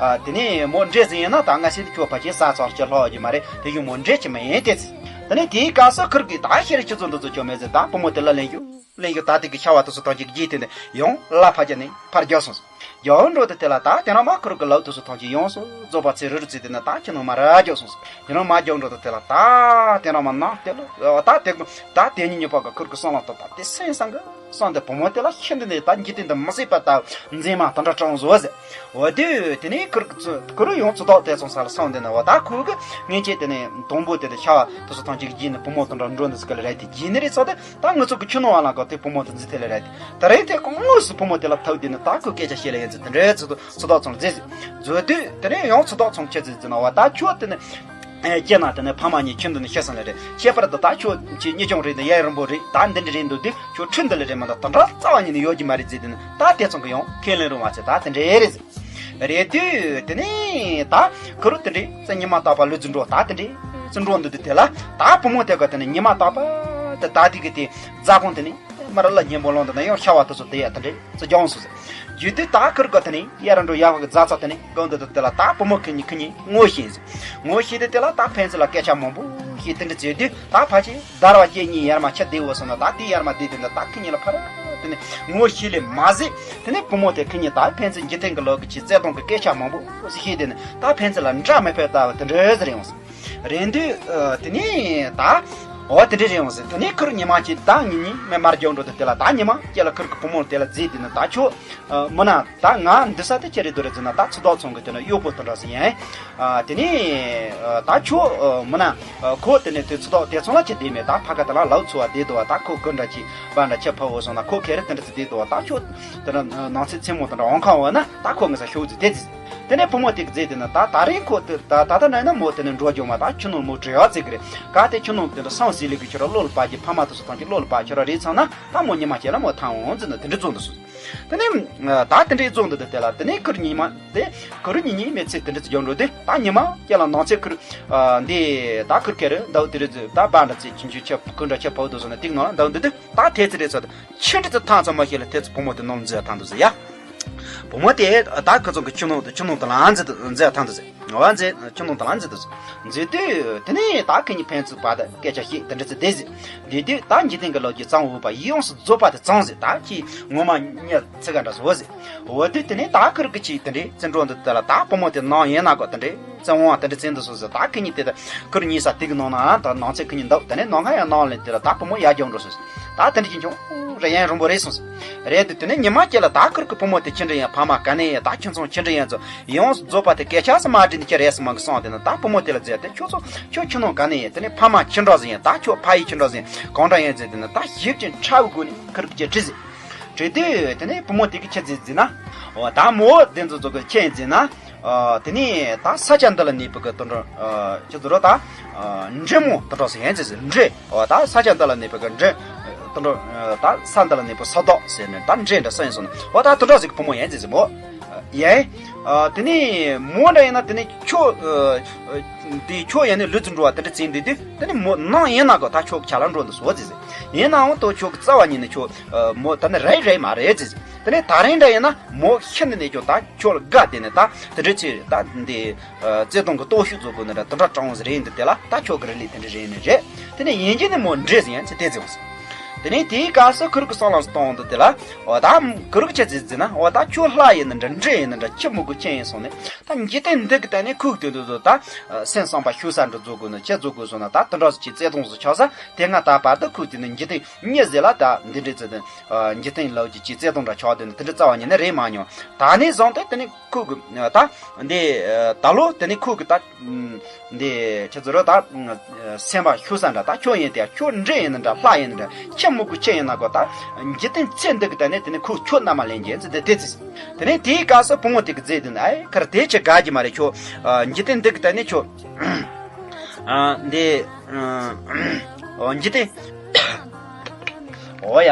དེ་ནས་མོ་འདྲེ་ཟིན་ཡིན་ན་ད་ང་ཤེས་ནི་ཁྱོད་ཕ་ཆེན་ས་ཚང་ཁྱོད་ལྷོ་འོ་གི་མ་རེད། དེ་ཡུ་མོ་འདྲེ་ཆེ་མ་ཡིན་ཏེ་ཟེར། དེ་ནས་དེའི་སྐབས་སུ་ཁུར་གི་ད་ཤེས་རིག་ཆུ་ཚོད་འདི་ཚོ་ཁྱོད་མེད་ཟེར། ད་བུ་མོ་དེ་ལ་ལེན་རྒྱུ་ལེན་རྒྱུ་ད་དེ་གི་ཤ་བ་དུ་སུ་ཐང་ཅིག་རྗེས་དེ་ནས་ཡོང་ལ་ཕ་ཆ་ནས་ཕར་རྒྱོགས་སོང་། རྒྱོགས་འགྲོ་དུ་དེ་ལ་ད་དེ་རང་མ་ཁུར་གི་ལག་དུ་སུ་ཐང་ཅིག་ཡོང་སོང་རྫོགས་པ་ཚེ་རུ་རུ་ཚེ་དེ་ན་ད་ཁྱི་ནང་མ་ར་རྒྱོགས་སོང་། དེ་རང་མ་རྒྱོགས་འགྲོ་དུ་དེ་ལ་ད་དེ་རང་མ་ནག་དེ་ལ་ད་དེ་ད་དེ་ཉིད་ཉིད་པ་གི་ཁུར་གི་སོང་ལ་ད་ད་དེ་སེམས་སང་གི་སོང་དེ་བུ་མོ་དེ་ལ་ཤིན་ཏུ་ནས་ད་འཇིག་རྟེན་དུ་མི་སྲིད་པ་ལྟ་བུ་མཛེས་མ་དང་འདྲ་སྤྲང་བཟོ་ཟེར། འོ་དུས་དེ་ནས་ཁུར་ཁུར་ཡོང་ཚུ་ཐོག་དེ་ཚོང་ས་ལ་སོང་དེ་ན་འོ་ད་ཁུར་གི་ངན་ཆེ་དེ་ནས་དང་པོ་དེ་དེ་ཤ་བ་དེ་ཚོ་ཐང་ཅིག་རྗེས་ནས་བུ་མོ་དང་འདྲ་འགྲོ་འདི་སྐད་ལ་རེད། དེ་རྗེས་ནས་རེད་ཚོ་དེ་ད་ང་ཚོ་གི་ཁྱི་ནོ་བ་ལ་གོ་དེ་བུ་མོ་དེ་འཛི་ཐེ་ལ་རེད། དེ་རེད་དེ་ཁོང་དངོས་སུ་བུ་མོ་དེ་ལ་ཐུག་དེ་ནས་ད་ཁུར་སྐད་ཆ་བཤད་ལ་ཡིན་ཚུ་དེ་འདྲའི་ཚུ་ཐོག་ཚུ་ཐོག་ཚོང་རྫི་ཟེར། མཛོད་དུས་དེ་ནས་ཡང་ཚུ་ཐོག་ཚོང་ཁྱེད་ཚོས་ཟེར་ན་བ་ད་ཁྱོད་དེ་ནས། སྐྱེ་ན་དེ་ནས་ཕ་མ་གཉིས་ཁྱིམ་དུ་ནས་ཤི་སོང་ལེ་རེད། ཁྱད་པར་དུ་ད་ཁྱོད་ཀྱི་གཉིད་ཀྱང་རེད་དེ་ཡ་རིང་པོ་རེད། ད་འདི་འདྲ་རེད་འདུག་དུས་ཁྱོད་ཁྲིམས་འདི་ལ་རེད་མ་གཏོགས་དེ་འདྲ་རྩ་བ་ཉིད་ནས་ཡོད་ཀྱི་མ་རེད་ཟེར། དེ་ནས་ད་དེ་ཚོ་གི་ཡང་ཁས་ལེན་རུང་བ་ཚེ་ད་དེ་འདྲ་རེད་ཟེར། རེད་དུས་དེ་ནས་ད་ཁུ་རུ་དེ་འདྲའི་ཚེ་ཉི་མ་རྟག་པ་ལུས་རྩི་འགྲོ་ད་དེ་འདྲའི་ཚེ་འགྲོ་འདུག་དུས་དེ་ལ་ད་བུ་མོ་དེ་ག་དེ་ནས་ཉི་མ་རྟག་པ་དེ་ད་དེ་གི་དེ་རྫ་ཁོང་དེ་ནས་མར་ལ་སྙན་པོ་ལོང་དེ་ན་ཡང་ཤ་བ་དེ་ཚོ་དེ་ཡ་དེ་འདྲའི་ཚེ་རྒྱང་སོང་ཟེར། རྒྱུ་དུས་ད་ཁུར་ག་དེ་ནས་ཡ་ར་འགྲོ་ཡ་བ་གི་རྫ་ཚ་དེ་ནས་གང་འདུག་དུས་དེ་ལ་ད་བུ་མོ་ཁི་གཉིས་ཁི་གཉིས་ངོ་ཤེས་ཟེར། ངོ་ཤེས་དུས་དེ་ལ་ད་ཕན་ཚུན་ལ་སྐད་ཆ་མང་པོ་ཞིག་དེ་འདྲ་བྱས་དུས་ད་ཕལ་ཆེར་ཟླ་བ་གཅིག་གཉིས་ཡར་མ་ཆ་བསྡད་འོ་སོང་ན་ད་དེ་ཡར་མ་བསྡད་དེ་ན་ད་ཁི་གཉིས་ལ་ཕར་དེ་ནས་ངོ་ཤེས་ལེ་མ་ཟད་དེ་ནས་བུ་མོ་དེ་ཁི་གཉིས་ད་ཕན་ཚུན་འཇིག་རྟེན་གི་ལོ་གི་ཆེ་བརྩེ་དུང་གི་སྐད་ཆ་མང་པོ་ཞིག་བཤད་དེ་ནས་ད་ཕན་ཚུན་ལ་འདྲ་མི་ཕོད་ལྟ་བུ་དེ་འདྲ་ཟེར་ཡོང་སོང་། རེད་འདུག་དེ་ནས་ད་ འོ་དེ་འདྲ་རེད་ཡོང་ཟེར། དེ་ནས་ཁུར་ཉི་མ་གཅིག་ད་ངེད་གཉིས་མེ་མར་རྒྱག་འགྲོ་དུས་དེ་ལ་ད་ཉི་མ་ཁྱེད་ལ་ཁུར་གི་བུ་མོ་དེ་ལ་རྫིས་དེ་ནི་ད་ཁྱོད་མི་ན་ད་ང་འདི་ས་དེ་ཁྱེད་རེད་དོ་རེད་ཟེར་ན། ད་ཚོད་ལྟ་ཚོང་གི་དེ་ན་གཡོག་པོ་དེ་འདྲ་ཟེར་ཡིན། དེ་ནས་ད་ཁྱོད་མི་ན་ཁོ་དེ་ནས་དེ་ཚོད་ལྟ་དེ་ཚོང་ལ་ཁྱེད་བསྡད་མེད། ད་ཕ་ག་དེ་ལ་ལའུ་ཚོ་བ་བསྡད་འདུག་བ། ད་ཁོ་གུ་འདྲ་ཅིག་བ་འདྲ་ཁྱེད་ཕ་བོ་སོང་ན་ཁོ་ཁེ་རེ་དེ་འདྲ་ཚོ་བསྡད་འདུག་བ། ད་ཁྱོད་དེ་ན་ནང་ཚེ་མཚན་མོ་དེ་འདྲ་འོང་ཁ་འོང་ན་ད་ཁོ་ངི་ས་ཤོག་ཟེར་དེ་ཟེར། དེ་ནས་བུ་མོ་དེ་གི་རྫིས་དེ་ན་ད་ད་རིང་ཁོ་དེ་ད་ད་ད་ན་ན་མོ་དེ་ནས་འགྲོ་རྒྱུ་མ་ད་ཁྱི་ནོར་མོ་བྲེལ་བ་བརྩི་གི་རེད། ག་དེ་ཁྱི་ནོར་དེ་འདྲ་སང་ཟིག་ལི་གི་ཁྱོད་ར་བློ་ལ་བབ་ཀྱི་ཕ་མ་དེ་ཚོ་ཐང་གི་བློ་ལ་བབ་ཁྱོད་ར་རེད་ཚང་ན་ད་མོ་ཉི་མ་ཁྱེད་ལ་མོ་ཐང་འོང་ཟེར་ན་དེ་འདྲ་བཙོང་འདུག་སོ། དེ་ནས་ད་དེ་འདྲའི་བཙོང་འདུག་དེ་ལ་དེ་ནས་ཁུར་ཉི་མ་དེ་ཁུར་ཉི་ཉི་མེ་ཚེ་དེ་འདྲ་ཚོ་རྒྱབ་འགྲོ་དེ་ད་ཉི་མ་ཁྱེད་ལ་ནང་ཚེ་ཁུར་འདི་ད་ཁུར་ཁེ་རེ་འདའུ་དེ་རེ་ཚོ་ད་བ་འདྲ་ཚེ་ཁྱི་འཇུ་ཁྱི་ཁུར་འདྲ་ཁྱི་ཕའུ་དེ་ཚོ་ན་དེ་གི་ནང་ལ་འདའུ་འདི་དེ་ད་དེ་ཚེ་རེད་ཚོ་ད་ཁྱི་འདྲ་ཚོ་ཐང་ཚང་མ་ཁྱེད་ལ་དེ་ཚོ་བུ་མོ་དེ་ནོར་མཛེས་ཐང་འདུག་ཟེར་ཡ། བུ་མོ་དེ་ད་ཁོ་ཚོ་གི་ཁྱི་ནོར་དེ་ཁྱི་ནོར་དེ་ལ་མཛེས་མཛེས་ཐང་དུ་ཟེར། ང་བ་མཛེས་ཁྱི་ནོར་དེ་ལ་མཛེས་དུ་ཟེར། མཛེས་དུས་དེ་ནས་ད་ཁེ་ཉིན་ཕན་ཚུན་བར་དུ་སྐད་ཆ་བཤད་དེ་འདྲ་ཚེ་བསྡད་ཟེར། བསྡད་དུས་ད་འཇིག་རྟེན་གི་ལོ་རྒྱུས་གཙང་བོ་པ་ཡོངས་སུ་རྫོགས་པ་དེ་གཙང་ཟེར། ད་ཁྱི་ངོ་མ་གཉའ་ཚིག་ག་འདྲ་བཟོ་ཟེར། འོ་དུས་དེ་ནས་ད་ཁུར་གི་ཆེས་དེ་འདྲའི་བཙན་འགྲོ་འདི་དེ་ལ་ད་བུ་མོ་དེ་ནང་ཡིན་ན་གོ་དེ་འདྲའི་བཙན་དབང་དེ་འདྲ་བཙན་དུ་སོང་ཟེར། ད་ཁེ་ཉིན་དེ་ད་ཁུར་གཉིས་ས་དེ་གི་ནང་ན་ད་ནང་ཚེ་ཁེ་ཉིན་འདུག་དེ་ནས་ནང་ང་ཡང་ནང་ལས་དེ་ལ་ད་བུ་མོ་ཡར་རྒྱབ་འགྲོ་སོང་ཟེར། ད་དེ་འདྲ་ཅིག་ཀྱང་རེ་ཡན་རིང་པོ་རེད་སོང་ཟེར། རེད་དེ་དེ་ནས་ཉི་མ་སྐྱེ་ལ་ད་ཁུར་གི་བུ་མོ་དེ་ཅི་འདྲ་ཡིན་ཕ་མ་ག་ནས་ཡིན་ད་ཁྱིམ་ཚང་ཅི་འདྲ་ཡིན་ཚོ་ཡོངས་སུ་རྫོགས་པ་དེ་སྐད་ཆ་སུ་མ་དྲིས་ནས་ཁྱེད་རེད་སུ་མ་གི་སོང་དེ་ན་ད་བུ་མོ་དེ་ལ་རྫིས་ཏེ་ཁྱོད་ཚོ་ཁྱོད་ཁྱིམ་ནང་ག་ནས་ཡིན། དེ་ནས་ཕ་མ་ཅི་འདྲ་ཟིག་ཡིན། ད་ཁྱོད་ཕ་ཡུལ་ཅི་འདྲ་ཟིག་ཡིན། གང་འདྲ་ཡིན་ཟེར་དེ་ན་ད་ཞིབ་ཅིང་ཕྲ་བའི་སྒོ་ནས་ཁུར་གི་ཅི་དྲིས་ཟིག་དྲིས་དུས་དེ་ནས་བུ་མོ་དེ་གི་ཁྱི་རྫིས་རྫིས་ན། འོ་ད་མོ་དེ་ཚོ་ཚོ་གི་ཁྱི་རྫིས་ན། དེ་ནས་ད་ས་ཆ་འདི་ལ་གནས་པའི་གི་དོན་འགྲོ་ཁྱི་ཚོ་རོ་ད་འདྲེ་མོ་དོན་འགྲོ་ཟིག་ཡིན་ཟེར་ཟིག་འདྲེ། འོ་ད་ས་ཆ་འདི་ལ་གནས་པའི་གི་འདྲེ། དོན་འགྲོ་ད་ས་འདི་ལ་གནས་པའི་ས་བདག་ཟེར་ནས་ད་འདྲེ་འདྲ་ས་ཡིན་སོང་ན། འོ་ད་དོན་འགྲོ་ཟིག་གི་བུ་མོ་ཡིན་ཟེར་ཟིག་མོ། ཡིན། དེ་ནས་མོ་འདྲ་ཡིན་ན་དེ་ནས་ཁྱོད་དེ་ཁྱོད་ཡིན་ནས་ལུས་ཙམ་འགྲོ་བ་དེ་འདྲ་བྱེད་འདུག་དུས་དེ་ནས་མོ་ནང་ཡིན་ན་གོ་ད་ཁྱོད་ཆ་ལ་འགྲོ་འདུག་སོ་ཟེར་ཟེར། ཡིན་ནའང་དོ་ཁྱོད་ཀྱི་རྩ་བ་ཉིད་ནས་ཁྱོད་མོ་ད་ནི་རེད་རེད་མ་རེད་ཟེར་ཟེར། དེ་ནས་ད་རིང་འདྲ་ཡིན་ན་མོ་ཤི་ནི་ནས་ཁྱོད་ད་ཁྱོད་ལ་དགའ་དེ་ནས་ད་དེ་འདྲ་ཚེ་ད་འདི་བརྩེ་དུང་གི་སྟོབས་ཤུགས་རྫོགས་དགོས་ནི་ར་དེ་འདྲ་དྲང་ཟེར་ཡིན་འདུག་དེ་ལ་ད་ཁྱོད་ཀྱི་རེ་ལས་དེ་འདྲ་རེད་ནི་རེད། དེ་ནས་ཡིན་གྱི་ནི་མོ་འདྲེ་ཟིག་ཡིན་ཚེ་དེ་ཟེར་བ་ཟེར། དེ་ནས་དེའི་སྐབས་སུ་ཁུར་གི་སང་ལ་གཏོང་དུ་དེ་ལ་འོ་ད་ཁུར་གི་ཆ་ཚེ་ཟེར་ན་འོ་ད་ཁྱོད་ལྷ་ཡིན་ནི་འདྲ་འདྲེ་ཡིན་ནི་འདྲ་ཁྱི་མི་དགོས་ཁྱི་ཡིན་སོང་ནས་ད་འཇིག་རྟེན་འདི་གི་སྟེང་ནས་ཁུག་དེ་འདུག་ཟོ་ད་སེམས་བསམ་པ་ཤུགས་ས་འདྲ་རྫོགས་དགོས་ནི་ཁྱི་རྫོགས་དགོས་སོང་ན་ད་དེ་འདྲ་ཟིག་ཅིག་བརྩེ་དུང་ཟིག་ཆགས་ས་དེ་སྔ་ད་བར་དུ་ཁུག་དེ་ནི་འཇིག་རྟེན་མྱི་ཟེར་ལ་ད་འདི་འདྲའི་ཚེ་དེ་འཇིག་རྟེན་ལོ་རྒྱུས་ཀྱི་བརྩེ་དུང་འདྲ་ཆགས་དེ་ནི་དེ་འདྲ་རྩ་བ་ཉིད་ནས་རེད་མ་མྱོང་། ད་ནས་བཟུང་སྟེ་དེ་ནི་ཁུག་གི་ད་འདི་ད་ལོ་དེ་ནི་ཁུག་གི་ད་འདི་ཁྱེད་ཚོ་རོ་ད་སེམས་པ་ཤུགས་ས་འདྲ་ད་ཁྱོད་ཡིན་ཏེ་ཁྱོད་འདྲེ་ཡིན་ན་འདྲ་ལྷ་ཡིན་ན་འདྲ་ཁྱི་མི་དགོས་ཁྱི་ཡིན་ན་གོ་ད་འཇིག་རྟེན་ཚེ་འདི་གི་ད་ནི་དེ་ནི་ཁུག་ཁྱོད་རྣ་མ་ལེན་གྱི་ཚེ་དེ་དེ་ཚེ་དེ་ནས་དེའི་སྐབས་སུ་བུ་མོ་དེ་གི་རྫས་དེ་ནི་ཨེ་ཁར་དེ་ཆེ་དགའ་གི་མ་རེད་ཁྱོད་འཇིག་རྟེན་འདི་གི་ད་ནི་ཁྱོད་འདི་འཇིག་རྟེན། འོ་ཡ།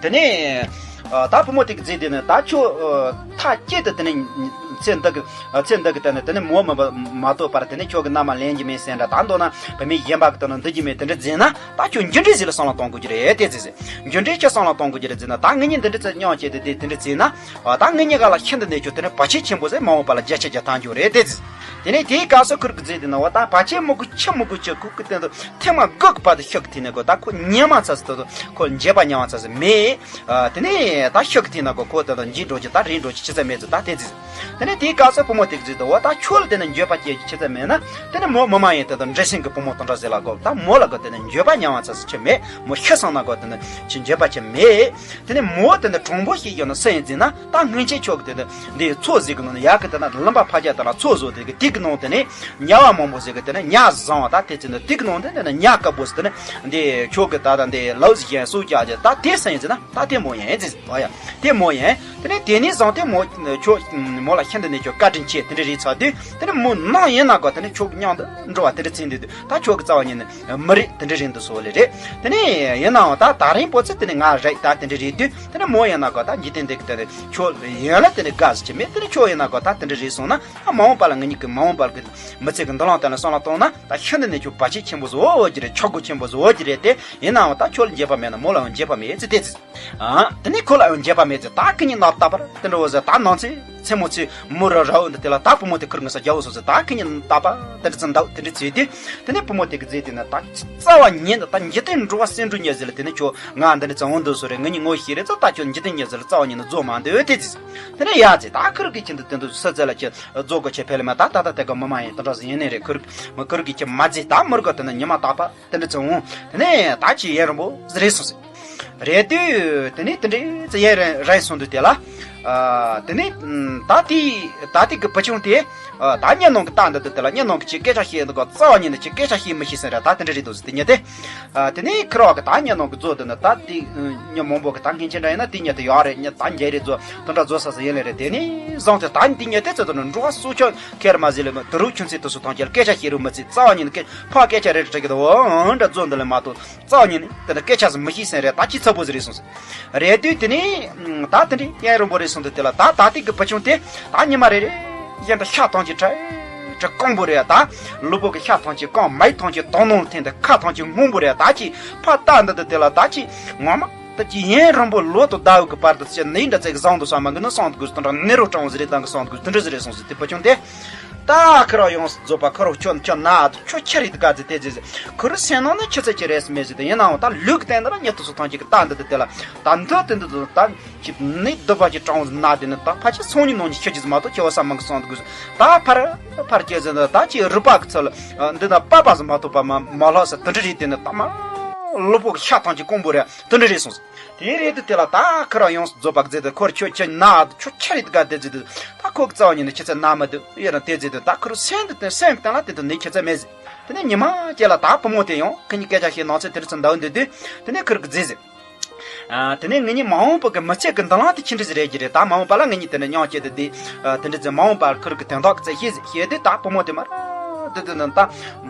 དེ་ནས་ད་བུ་མོ་དེ་གི་རྫས་དེ་ནི་ད་ཁྱོད་མཐའ་གཅིག་ཏུ་དེ་ནི་ཚེ་འདི་གི་ཚེ་འདི་གི་དེ་ནི་དེ་ནི་མོ་མི་མ་གཏོགས་པར་དེ་ནི་ཁྱོད་གི་རྣ་མ་ལེན་གྱི་མེད་ཟེར་འདྲ་ད་མདོར་ན་བུད་མེད་གཞན་པ་གི་དེ་ནི་འདི་གི་མེད་དེ་འདྲ་རྫས་ན་ད་ཁྱོད་འཇིག་རྟེན་ཟིག་ལ་བསམ་བློ་གཏོང་དགོས་ཀྱི་རེད་དེ་རྫས་ཟེར། འཇིག་རྟེན་ཁྱོད་བསམ་བློ་གཏོང་དགོས་ཀྱི་རེད་རྫས་ན་ད་ངེད་གཉིས་འདི་འདྲ་ཚེ་མཉམ་བྱས་ཏེ་དེ་དེ་འདྲ་རྫས་ན་ད་ངེད་གཉིས་ཀ་ལ་ཤིན་ཏུ་ནས་ཁྱོད་དེ་ནི་བར་ཆད་ཆེན་པོ་ཟེར་མ་འོངས་པ་ལ་བརྒྱ་ཆ་བརྒྱ་ཐང་རྒྱུ་རེད་དེ་རྫས། དེ་ནས་དེའི་སྐབས་སུ་ཁུར་གི་རྫས་དེ་ན་འོ་ད་བར་ཆད་མི་དགོས་ཁྱི་མི་དགོས་ཁྱི་ཁུག་གི་སྟེང་དུ་ཐེངས་མ་དགུ་གི་བར་དུ་ཤི་གི་དེ་ནས་གོ་ད་ཁོ་ཉན་མ་ཚར་སི་ད་དུ་ཁོ་འགྱོད་པ་ཉམས་མ་ཚར་སི་མེད། དེ་ནས་ད་ཤི་གི་དེ་ན་གོ་ཁོ་ད་དུ་འཇིག་འགྲོ་གི་ད་རིང་འགྲོ་གི་ཆི་ཚད་མེད་ཚེ་ད་དེ་རྫས། དེ་ནས་དེའི་སྐབས་སུ་བུ་མོ་དེ་གི་རྫས་དེ་འོ་ད་ཁྱོད་ལ་དེ་ནས་འགྱོད་པ་སྐྱེ་གི་ཆི་ཚད་མེད་ན་དེ་ནས་མོ་མི་མ་ཡིན་ད་དུ་འདྲེ་སྲིན་གི་བུ་མོ་དང་འདྲ་ཟེར་ལ་གོ་ད་མོ་ལ་གོ་དེ་ནས་འགྱོད་པ་ཉམས་མ་ཚར་སི་ཆི་མེད། མོ་ཤི་སོང་ན་གོ་དེ་ནས་ཆི་འགྱོད་པ་ཆི་མེད། དེ་ནས་མོ་དེ་ནས་གྲུང་པོ་ཞིག་ཡོད་ན་སུ་ཡིན་རྫས་ན། ད་སྔོན་ཆད་ཁྱོད་ཀྱི་དེ་ནི་འདི་མཚོ་ཟིག་གི་ནང་ནས་ཡར་གི་དེ་ན་ལུང་པ་ཕར་རྒྱབ་དེ་ལ་མཚོ་བཟོ་དེ་གི་དེ་གི་ནང་དེ་ནས་ཉ་བ་མང་པོ་ཟིག་གི་དེ་ནས་ཉ་བཟང་བ་ད་དེ་ཚེ་ནི་དེ་གི་ནང་དེ་ནས་ཉ་དཀར་པོ་ཟིག་དེ་ནས་འདི་ཁྱོད་ཀྱི་ད་ད་འདི་ལོ་ཟིག་ཡན་སུ་རྒྱག་རྒྱ་ད་དེ་སེང་ཟིག་ན་ད་དེ་མོ་ཡན་ཟིག་བ་ཡ་དེ་མོ་ཡན། དེ་ནས་དེ་ནས་བཟང་དེ་མོ་ཁྱོད་མོ་ལ་ཤིན་ཏུ་ནས་ཁྱོད་བཀའ་དྲིན་ཆེ་དེ་འདྲ་རེད་ཚར་དུས་དེ་ནས་མོ་ནང་ཡིན་ན་གོ་དེ་ནས་ཁྱོད་མཉམ་དུ་འགྲོ་བ་དེ་འདྲ་ཚེ་འདི་དུས་ད་ཁྱོད་ཀྱི་རྩ་བ་ཉིད་ནས་མི་རིགས་དེ་འདྲ་རིང་དུ་སོ་ལེ་རེད། དེ་ནས་ཡིན་ནའང་ད་ད་རིང་པོ་ཚེ་དེ་ནས་ང་རེད་ད་དེ་འདྲ་རེད་དུས་དེ་ནས་མོ་ཡིན་ན་གོ་ད་འཇིག་རྟེན་འདི་གི་དེ་ནས་ཁྱོད་ཡན་ལ་དེ་ནས་དགའ་ཟེར་གྱི་མེད། དེ་ནས་ཁྱོད་ཡིན་ན་གོ་ད་དེ་འདྲ་རེད་སོང་ན་ད་མ་འོངས་པ་ལ་ང་གཉིས་ཀྱི་མ་འོངས་པ་གི་མི་ཚེ་གི་འདི་ལང་དེ་ལ་སོང་ལ་གཏོང་ན་ད་ཤིན་ཏུ་ནས་ཁྱོད་བར་ཆད་ཆེན་པོ་བཟོ་འོ་གི་རེད། ཆག་སྒོ་ཆེན་པོ་བཟོ་འོ་གི་རེད་དེ་ཡིན་ནའང་ད་ཁྱོད་ལ་འགྱོད་པ་མེད་ན་མོ་ལའང་འགྱོད་པ་མེད་ཟེར་དེ་ཟེར། ཨ། དེ་ནས་ཁོ་ལ་ཡང་འགྱོད་པ་མེད་ཚེ་ད་ཁི་གཉིས་ནག་ཏག་པར་དེ་འདྲ་བོ་ཟེར། ད་ནང་ཚེ་མཚན་མོ་ཚེ་མོ་ར་ར་འོ་འདི་དེ་ལ་ད་བུ་མོ་དེ་ཁུར་ངེས་ས་རྒྱ་བོ་སོང་ཚེ་ད་ཁི་གཉིས་ནག་ཏག་པར་དེ་འདྲ་ཚེ་འདུག་དེ་འདྲ་ཚེ་དུས། དེ་ནས་བུ་མོ་དེ་གི་རྫས་དེ་ན་ད་རྩ་བ་ཉིད་ད་འཇིག་རྟེན་འགྲོ་བ་སེམས་འགྲོ་ཉེ་ཟེར་ལ། དེ་ནས་ཁྱོད་ང་འདི་འདྲ་ཚེ་འོང་འདུག་སོ་རེད། ངེད་གཉིས་ངོ་ཤེས་རེད་ཚེ་ད་ཁྱོད་འཇིག་རྟེན་ཉེ་ཟེར་ལ་རྩ་བ་ཉིད་ནས་རྫོགས་མ་འདོད་དེ་ཚེ། དེ་ནས་ཡ་ཚེ་ད་ཁུར་གི་ཁྱིམ་དུ་དེ་འདུག་ས་ཚེ་ལ་ཁྱེད་རྫོགས་དགོས་ཁྱེད་ཕལ་མ་ད་ད་ད་དེ་ག་མི་མ་ཡིན་དེ་འདྲ་ཟེར་ཡིན་ནི་རེད། ཁུར་མི་ཁུར་གི་ཁྱིམ་མ་རྫས་ད་མུར་ག་དེ་ན་ཉི་མ་ཏག་པ་དེ་འདྲ་ཚེ་འོང་། དེ་ནས་ད་ཁྱི་ཡན་རིང་པོ་ཟེར་རེད་སོང་ཟེར། རེད་དུས་དེ་ནས་དེ་འདྲའི་ཙི་ཡན་རན་རན་སོང་དུས་དེ་ལ། ཨ། དེ་ནས་ད་དེ་ད་དེ་གི་བུ་ཆུང་དེ། ཨ། ད་གཉེན་ནང་གི་རྟགས་འདི་དུ་དེ་ལ་གཉེན་ནང་གི་ཁྱི་སྐད་ཆ་བཤད་འདུག་ག་རྩ་བ་ཉིད་ནས་ཁྱི་སྐད་ཆ་བཤད་མི་ཤེས་ཟེར་ར། ད་དེ་འདྲ་རེད་འདུག་ཟེར་དེ་ཉེ་དེ། ཨ། དེ་ནས་ཁི་རོག་གི་ད་གཉེན་ནང་གི་རྫོགས་དུ་ནི་ད་དེ་ཉི་མང་པོ་གི་ད་ངན་ཆེན་འདྲ་ཡིན་ན་དེ་ཉེ་དེ་ཡོག་རེད། ཉེ་ད་འཇལ་རེད་རྫོགས་དེ་འདྲ་རྫོགས་ས་ཟེར་ཡིན་ལེ་རེད། དེ་ནས་བཟང་དེ་ད་དེ་ཉེ་དེ་ཚེ་དུ་ནི་འགྲོ་བ་སུ་ཆོག་ཁེར་མ་ཟེར་ལེ་མི་དུ་རུ་ཆུང་ཚེ་དུ་སུ་ཐང་ཁྱེར་སྐད་ཆ་བཤད་རུ་མི་ཚེ་རྩ་བ་ཉིད་ནས་ཁེ་ཕ་སྐད་ཆ་རེ་རེ་དྲི་གི་དུ་འོ་འདྲ་རྫོགས་འདི་ལེ་མ་གཏོགས། རྩ་བ་ཉིད་ནས་དེ་འདྲ་སྐད་ཆ་ཟིག་མི་ཤེས་ཟེར་རེད། ད་ཅི་ཚ་པོ་ཟིག་རེད་སོང་ཟེར། རེད་དུས་དེ་ནས་ད་དེ་འདྲའི་གཡས་རིང་པོ་རེད་སོང་དུས་དེ་ལ་ད་ད་ལྟའི་གི་བུ་ཆུང་དེ་ད་ཉི་མ་རེ་རེ་བཞིན་དུ་ཤ་ཐང་ཅིག་ཁྲ་ཁྲ་སྐམ་པོ་རེད། ད་ལུས་པོ་གི་ཤ་ཐང་ཅིག་སྐམ། མའི་ཐང་ཅིག་དོང་ནང་འཐེན་ཏེ་ཁ་ཐང་ཅིག་སྔོན་པོ་རེད། ད་ཅི་ཕ་ད་འདི་འདི་དེ་ལ་ད་ཅི་ངོ་མ་ད་ཅི་ཡུན་རིང་པོ་ལོ་དང་ཟླ་བའི་གི་བར་དུ་ཅི་ནི་འདྲ་ཚེ་གི་བཟང་དུ་ས་མ་གི་ནི་སོང་དགོས་དེ་འདྲ་ནི་རོ་སྤྲང་བོ་ཟིག་རེད། ད་གི་སོང་དགོས་དེ་འདྲ་ཟིག་རེད་སོང་ཟེར། དེ་བུ་ཆུང་དེ། ད་ཁོ་རང་ཡོངས་སུ་རྫོགས་པ་ཁོ་རང་ཁྱོད་ཁྱོད་ན་ཁྱོད་ཁྱི་རིགས་དགའ་ཟེར་དེ་ཟེར་ཟེར། ཁོ་རང་སེམས་ནང་ནས་ཁྱི་ཚེ་ཁྱི་རེད་མེད་ཟེར་དེ་ཡིན་ནའང་ད་ལུག་གི་སྟེང་དུ་ལ་ཉེ་དུ་སུ་ཐང་ཅིག་གི་རྟགས་འདི་དེ་དེ་ལ་ད་འདི་དེ་འདི་དེ་ད་ཅི་ནི་སྡུག་པ་ཅིག་སྤྲང་བོ་ཟེར་ན་དེ་ནི་ད་ཕ་ཆེ་ཚོང་ཉིད་ནང་ནས་ཁྱི་ཅི་ཟེར་མ་གཏོགས་ཁྱི་བ་ས་མང་གི་སོང་དགོས་ཟེར། ད་ཕར་ཕར་སྐྱེ་ཟེར་ན་ད་ཅི་རུ་པ་གི་ཚུལ་འདི་ན་པ་པ་ཟེར་མ་གཏོགས་པ་མ་མ་ལྷག་ཟེར་དེ་འདྲ་རེད། དེ་ནི་ད་མ་ལུས་པོ་གི་ཤ་ཐང་ཅིག་སྐམ་པོ་རེད། དེ་འདྲ་རེད་སོང་ཟེར། དེ་རེད་དུས་དེ་ལ་ད་ཁོ་རང་ཡོངས་སུ་རྫོགས་པ་གི་རྫས་དེ་ཁོར་ཁྱོད་ཁྱོད་ན་ཁྱོད་ཁྱི་རིགས་དགའ་དེ་རྫས་དེ་ད་ཁོ་གི་རྩ་བ་ཉིད་ནས་ཁྱི་ཚེ་ན་མི་འདུག་ཡོད་རང་དེ་རྫས་དེ་ད་ཁོ་རང་སེམས་དེ་སེམས་གི་སྟེང་ལ་དེ་དུ་ནི་ཁྱི་ཚེ་མེད་ཟེར། དེ་ནས་ཉི་མ་སྐྱེ་ལ་ད་བུ་མོ་དེ་ཡང་ཁི་གཉིས་སྐད་ཆ་བཤད་ནང་ཚེ་དེ་རུ་ཚུར་འདའ་འདུག་དུས་དེ་ནས་ཁོ་རང་གི་རྫས་ཟེར། ཨ། དེ་ནས་ངེད་གཉིས་མ་འོངས་པ་གི་མི་ཚེ་གི་མདུན་ལམ་དེ་ཅི་འདྲ་ཟིག་རེད་ཀྱི་རེད། ད་མ་འོངས་པ་ལ་ངེད་གཉིས་དེ་ནས་མཉམ་སྐྱེས་དེ་དེ་དེ་འདྲ་ཟིག་མ་འོངས་པ་ཁུར་གི་དོན་དག་གི་ཚེ་ཤེས་ཟིག་བཤད་དུས་ད་བུ་མོ་དེ་མ་ར་དེ་དེ་ནི་ད་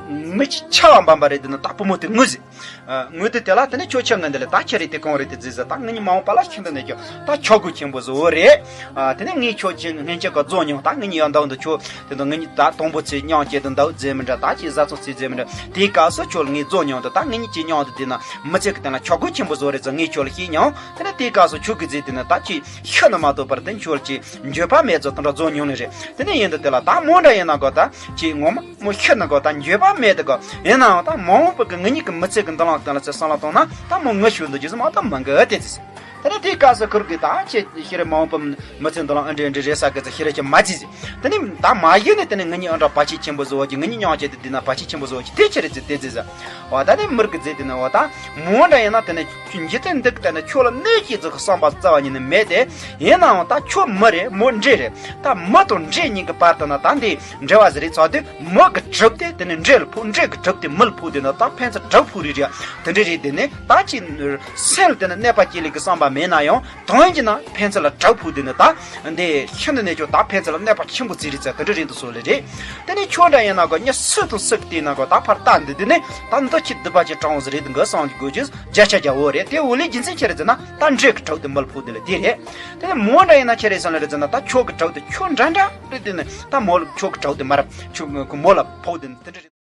མི་ཆ་བ་འབམ་པ་རེད། དེ་ནི་ད་བུ་མོ་དེ་ངུ་ཟིག་ཨ། ངུ་དུས་དེ་ལ་དེ་ནས་ཁྱོད་ཁྱི་ངན་འདི་ལ་ད་ཁྱི་རེད་དེ་གང་རེད་དེ་ཟེར་ཟེར། ད་ངེད་གཉིས་མ་འོངས་པ་ལ་ཤིན་ཏུ་ནས་ཀྱང་ད་ཆོག་གོ་ཆེན་པོ་བཟོ་བོ་རེད། ཨ། དེ་ནས་ངས་ཁྱོད་ཁྱི་ངན་ཁྱི་ག་རྫོགས་མྱོང་། ད་ངེད་གཉིས་ཡང་འདའ་འདུག་ཁྱོད་དེ་དང་ངེད་གཉིས་ད་དང་པོ་ཚེ་མཉམ་སྐྱེས་དུ་འདའ་ཟེར་མི་འདྲ། ད་ཅི་བཟའ་ཚང་ཚེ་ཟེར་མི་འདྲ། དེའི་སྐབས་སུ་ཁྱོད་ངས་རྫོགས་མྱོང་དུ་ད་ངེད་གཉིས་ཀྱི་མཉམ་དུ་བསྡད་ན་མི་ཚེ་གི་སྟེང་ལ་ཆོག་གོ་ཆེན་པོ་བཟོ་རེད་ཟེར་ངས་ཁྱོད་ལ་བཤད་མྱོང་། དེ་ནས་དེའི་སྐབས་སུ་ཁྱོད་ཀྱི་རྫས་དེ་ནི་ད་ཅི་ཤི་ན་མ་གཏོགས་པར་དེ་ཁྱོད་ཀྱི་འགྱོད་པ་མེད་ཚོ་དེ་འདྲ་རྫོགས་མྱོང་ནི་རེད། དེ་ནས་ཡིན་དུས་དེ་ལ་ད་མོ་འདྲ་ཡིན་ན་གོ་ད་ཅི་ངོ་མ། མོ་ཤི་ན་གོ་ད་འགྱོད་པ་མེད་དེ་གོ། ཡིན་ནའང་ད་མ་འོངས་པ་གི་ངེད་གཉིས་ཀྱི་མི་ཚེ་གི་མདུན་ལམ་སྟེང་ལ་ཚེ་བསམ་བློ་བཏང་ན་ད་མོ་ངུ་ཤོར་འདུག་རྒྱུ་ཟེར་མ་གཏོགས་མི་འགི་དེ་ཚེ། དེ་ནས་དེའི་སྐབས་སུ་ཁུར་གི་ད་ཁྱེད་ཤི་རེ་མ་འོངས་པ་མི་ཚེ་མདུན་ལམ་ཨེ་འདྲ་འདྲ་རེད་ས་གི་ཚེ་ཤི་རེ་ཁྱེད་མ་ཅི་ཟེར། དེ་ནས་ད་མ་གཞི་ནས་དེ་ནས་ངེད་གཉིས་ཨ་འདྲ་བར་ཆད་ཆེན་པོ་བཟོ་བ་གི་ངེད་གཉིས་མཉམ་བྱས་ཏེ་བསྡད་ན་བར་ཆད་ཆེན་པོ་བཟོ་བ་གི་དེ་ཆི་རེད་ཟེར་དེ་ཟེར་ཟེར། འོ་ད་ནས་མུར་གི་རྫས་དེ་ནས་འོ་ད་མོ་འདྲ་ཡིན་ན་དེ་ནས་ཁྱོད་འཇིག་རྟེན་འདི་གི་ད་ནས་ཁྱོད་ལ་གནོད་སྐྱེལ་ཚུལ་གི་བསམ་པ་རྩ་བ་ཉིད་ནས་མེད་དེ། ཡིན་ནའང་ད་ཁྱོད་མི་རེད་མོ་འདྲེ་རེད། ད་མི་དང་འདྲེ་གཉིས་ཀྱི་བར་དུ་ན་ད་འདི་འབྲེལ་བ་ཟིག་རེད་ཚར་དུས་མི་གི་གྲིབ་དེ་དེ་ནས་འདྲེ་ལ་ཕོག་འདྲེ་གི་གྲིབ་དེ་མི་ལ་ཕོག་དེ་ནི་ད་ཕན་ཚུན་གྲིབ་ཕོག་རེད་རེད། དེ་འདྲ་རེད་དེ་ནས་ད་ཅི་སེམས་ལ་དེ་ནས་གནོད་པ་སྐྱེལ་ལེ་གི་བསམ་པ་མེད་ན་ཡང་དོན་གྱིས་ན་ཕན་ཚུན་ལ་གྲིབ་ཕོག་དེ་ནི་ད་འདི་ཤིན་ཏུ་ནས་ཀྱང་ད་ཕན་ཚུན་ལ་གནོད་པ་ཆེན་པོ་བྱེད་རེད་ཟེར་དེ་འདྲ་རེད་འདུག་སོགས་ལེ་རེད། དེ་ནས་ཁྱོད་འདྲ་ཡིན་ན་གོ་མྱི་སུ་དང་སུ་གི་དེ་ན་གོ་ད་ཕར་ལྟ་འདི་དེ་ནས་ད་འདི་ཁྱི་སྡིག་པ་ཅན་སྤྲང་བོ་ཟིག་རེད་འདུག་གི་བསམ་གྱི་དགོས་རྒྱུ་བརྒྱ་ཆ་བརྒྱ་འོ་རེད། དེ་འོ་ལེ་རྒྱུ་མཚན་ཆི་རེད་ཟེར་ན་ད་འདྲེ་གི་གྲིབ་དེ་མི་ལ་ཕོག་དེ་ལ་དེ་རེད། དེ་ནས་མོ་འདྲ་ཡིན་ན་ཆི་རེད་ཟེར་ན་རེད་ཟེར་ན་ད་ཁྱོད་གི་གྲིབ་དེ་ཁྱོད་འདྲ་འདྲ་རེད། དེ་ནས་ད་མོ་ལ་ཁྱོད་གི་གྲིབ་དེ་མ་རབས་ཁྱོད་མོ་ལ་ཕོག་དེ་ནས་དེ་འདྲ་རེད།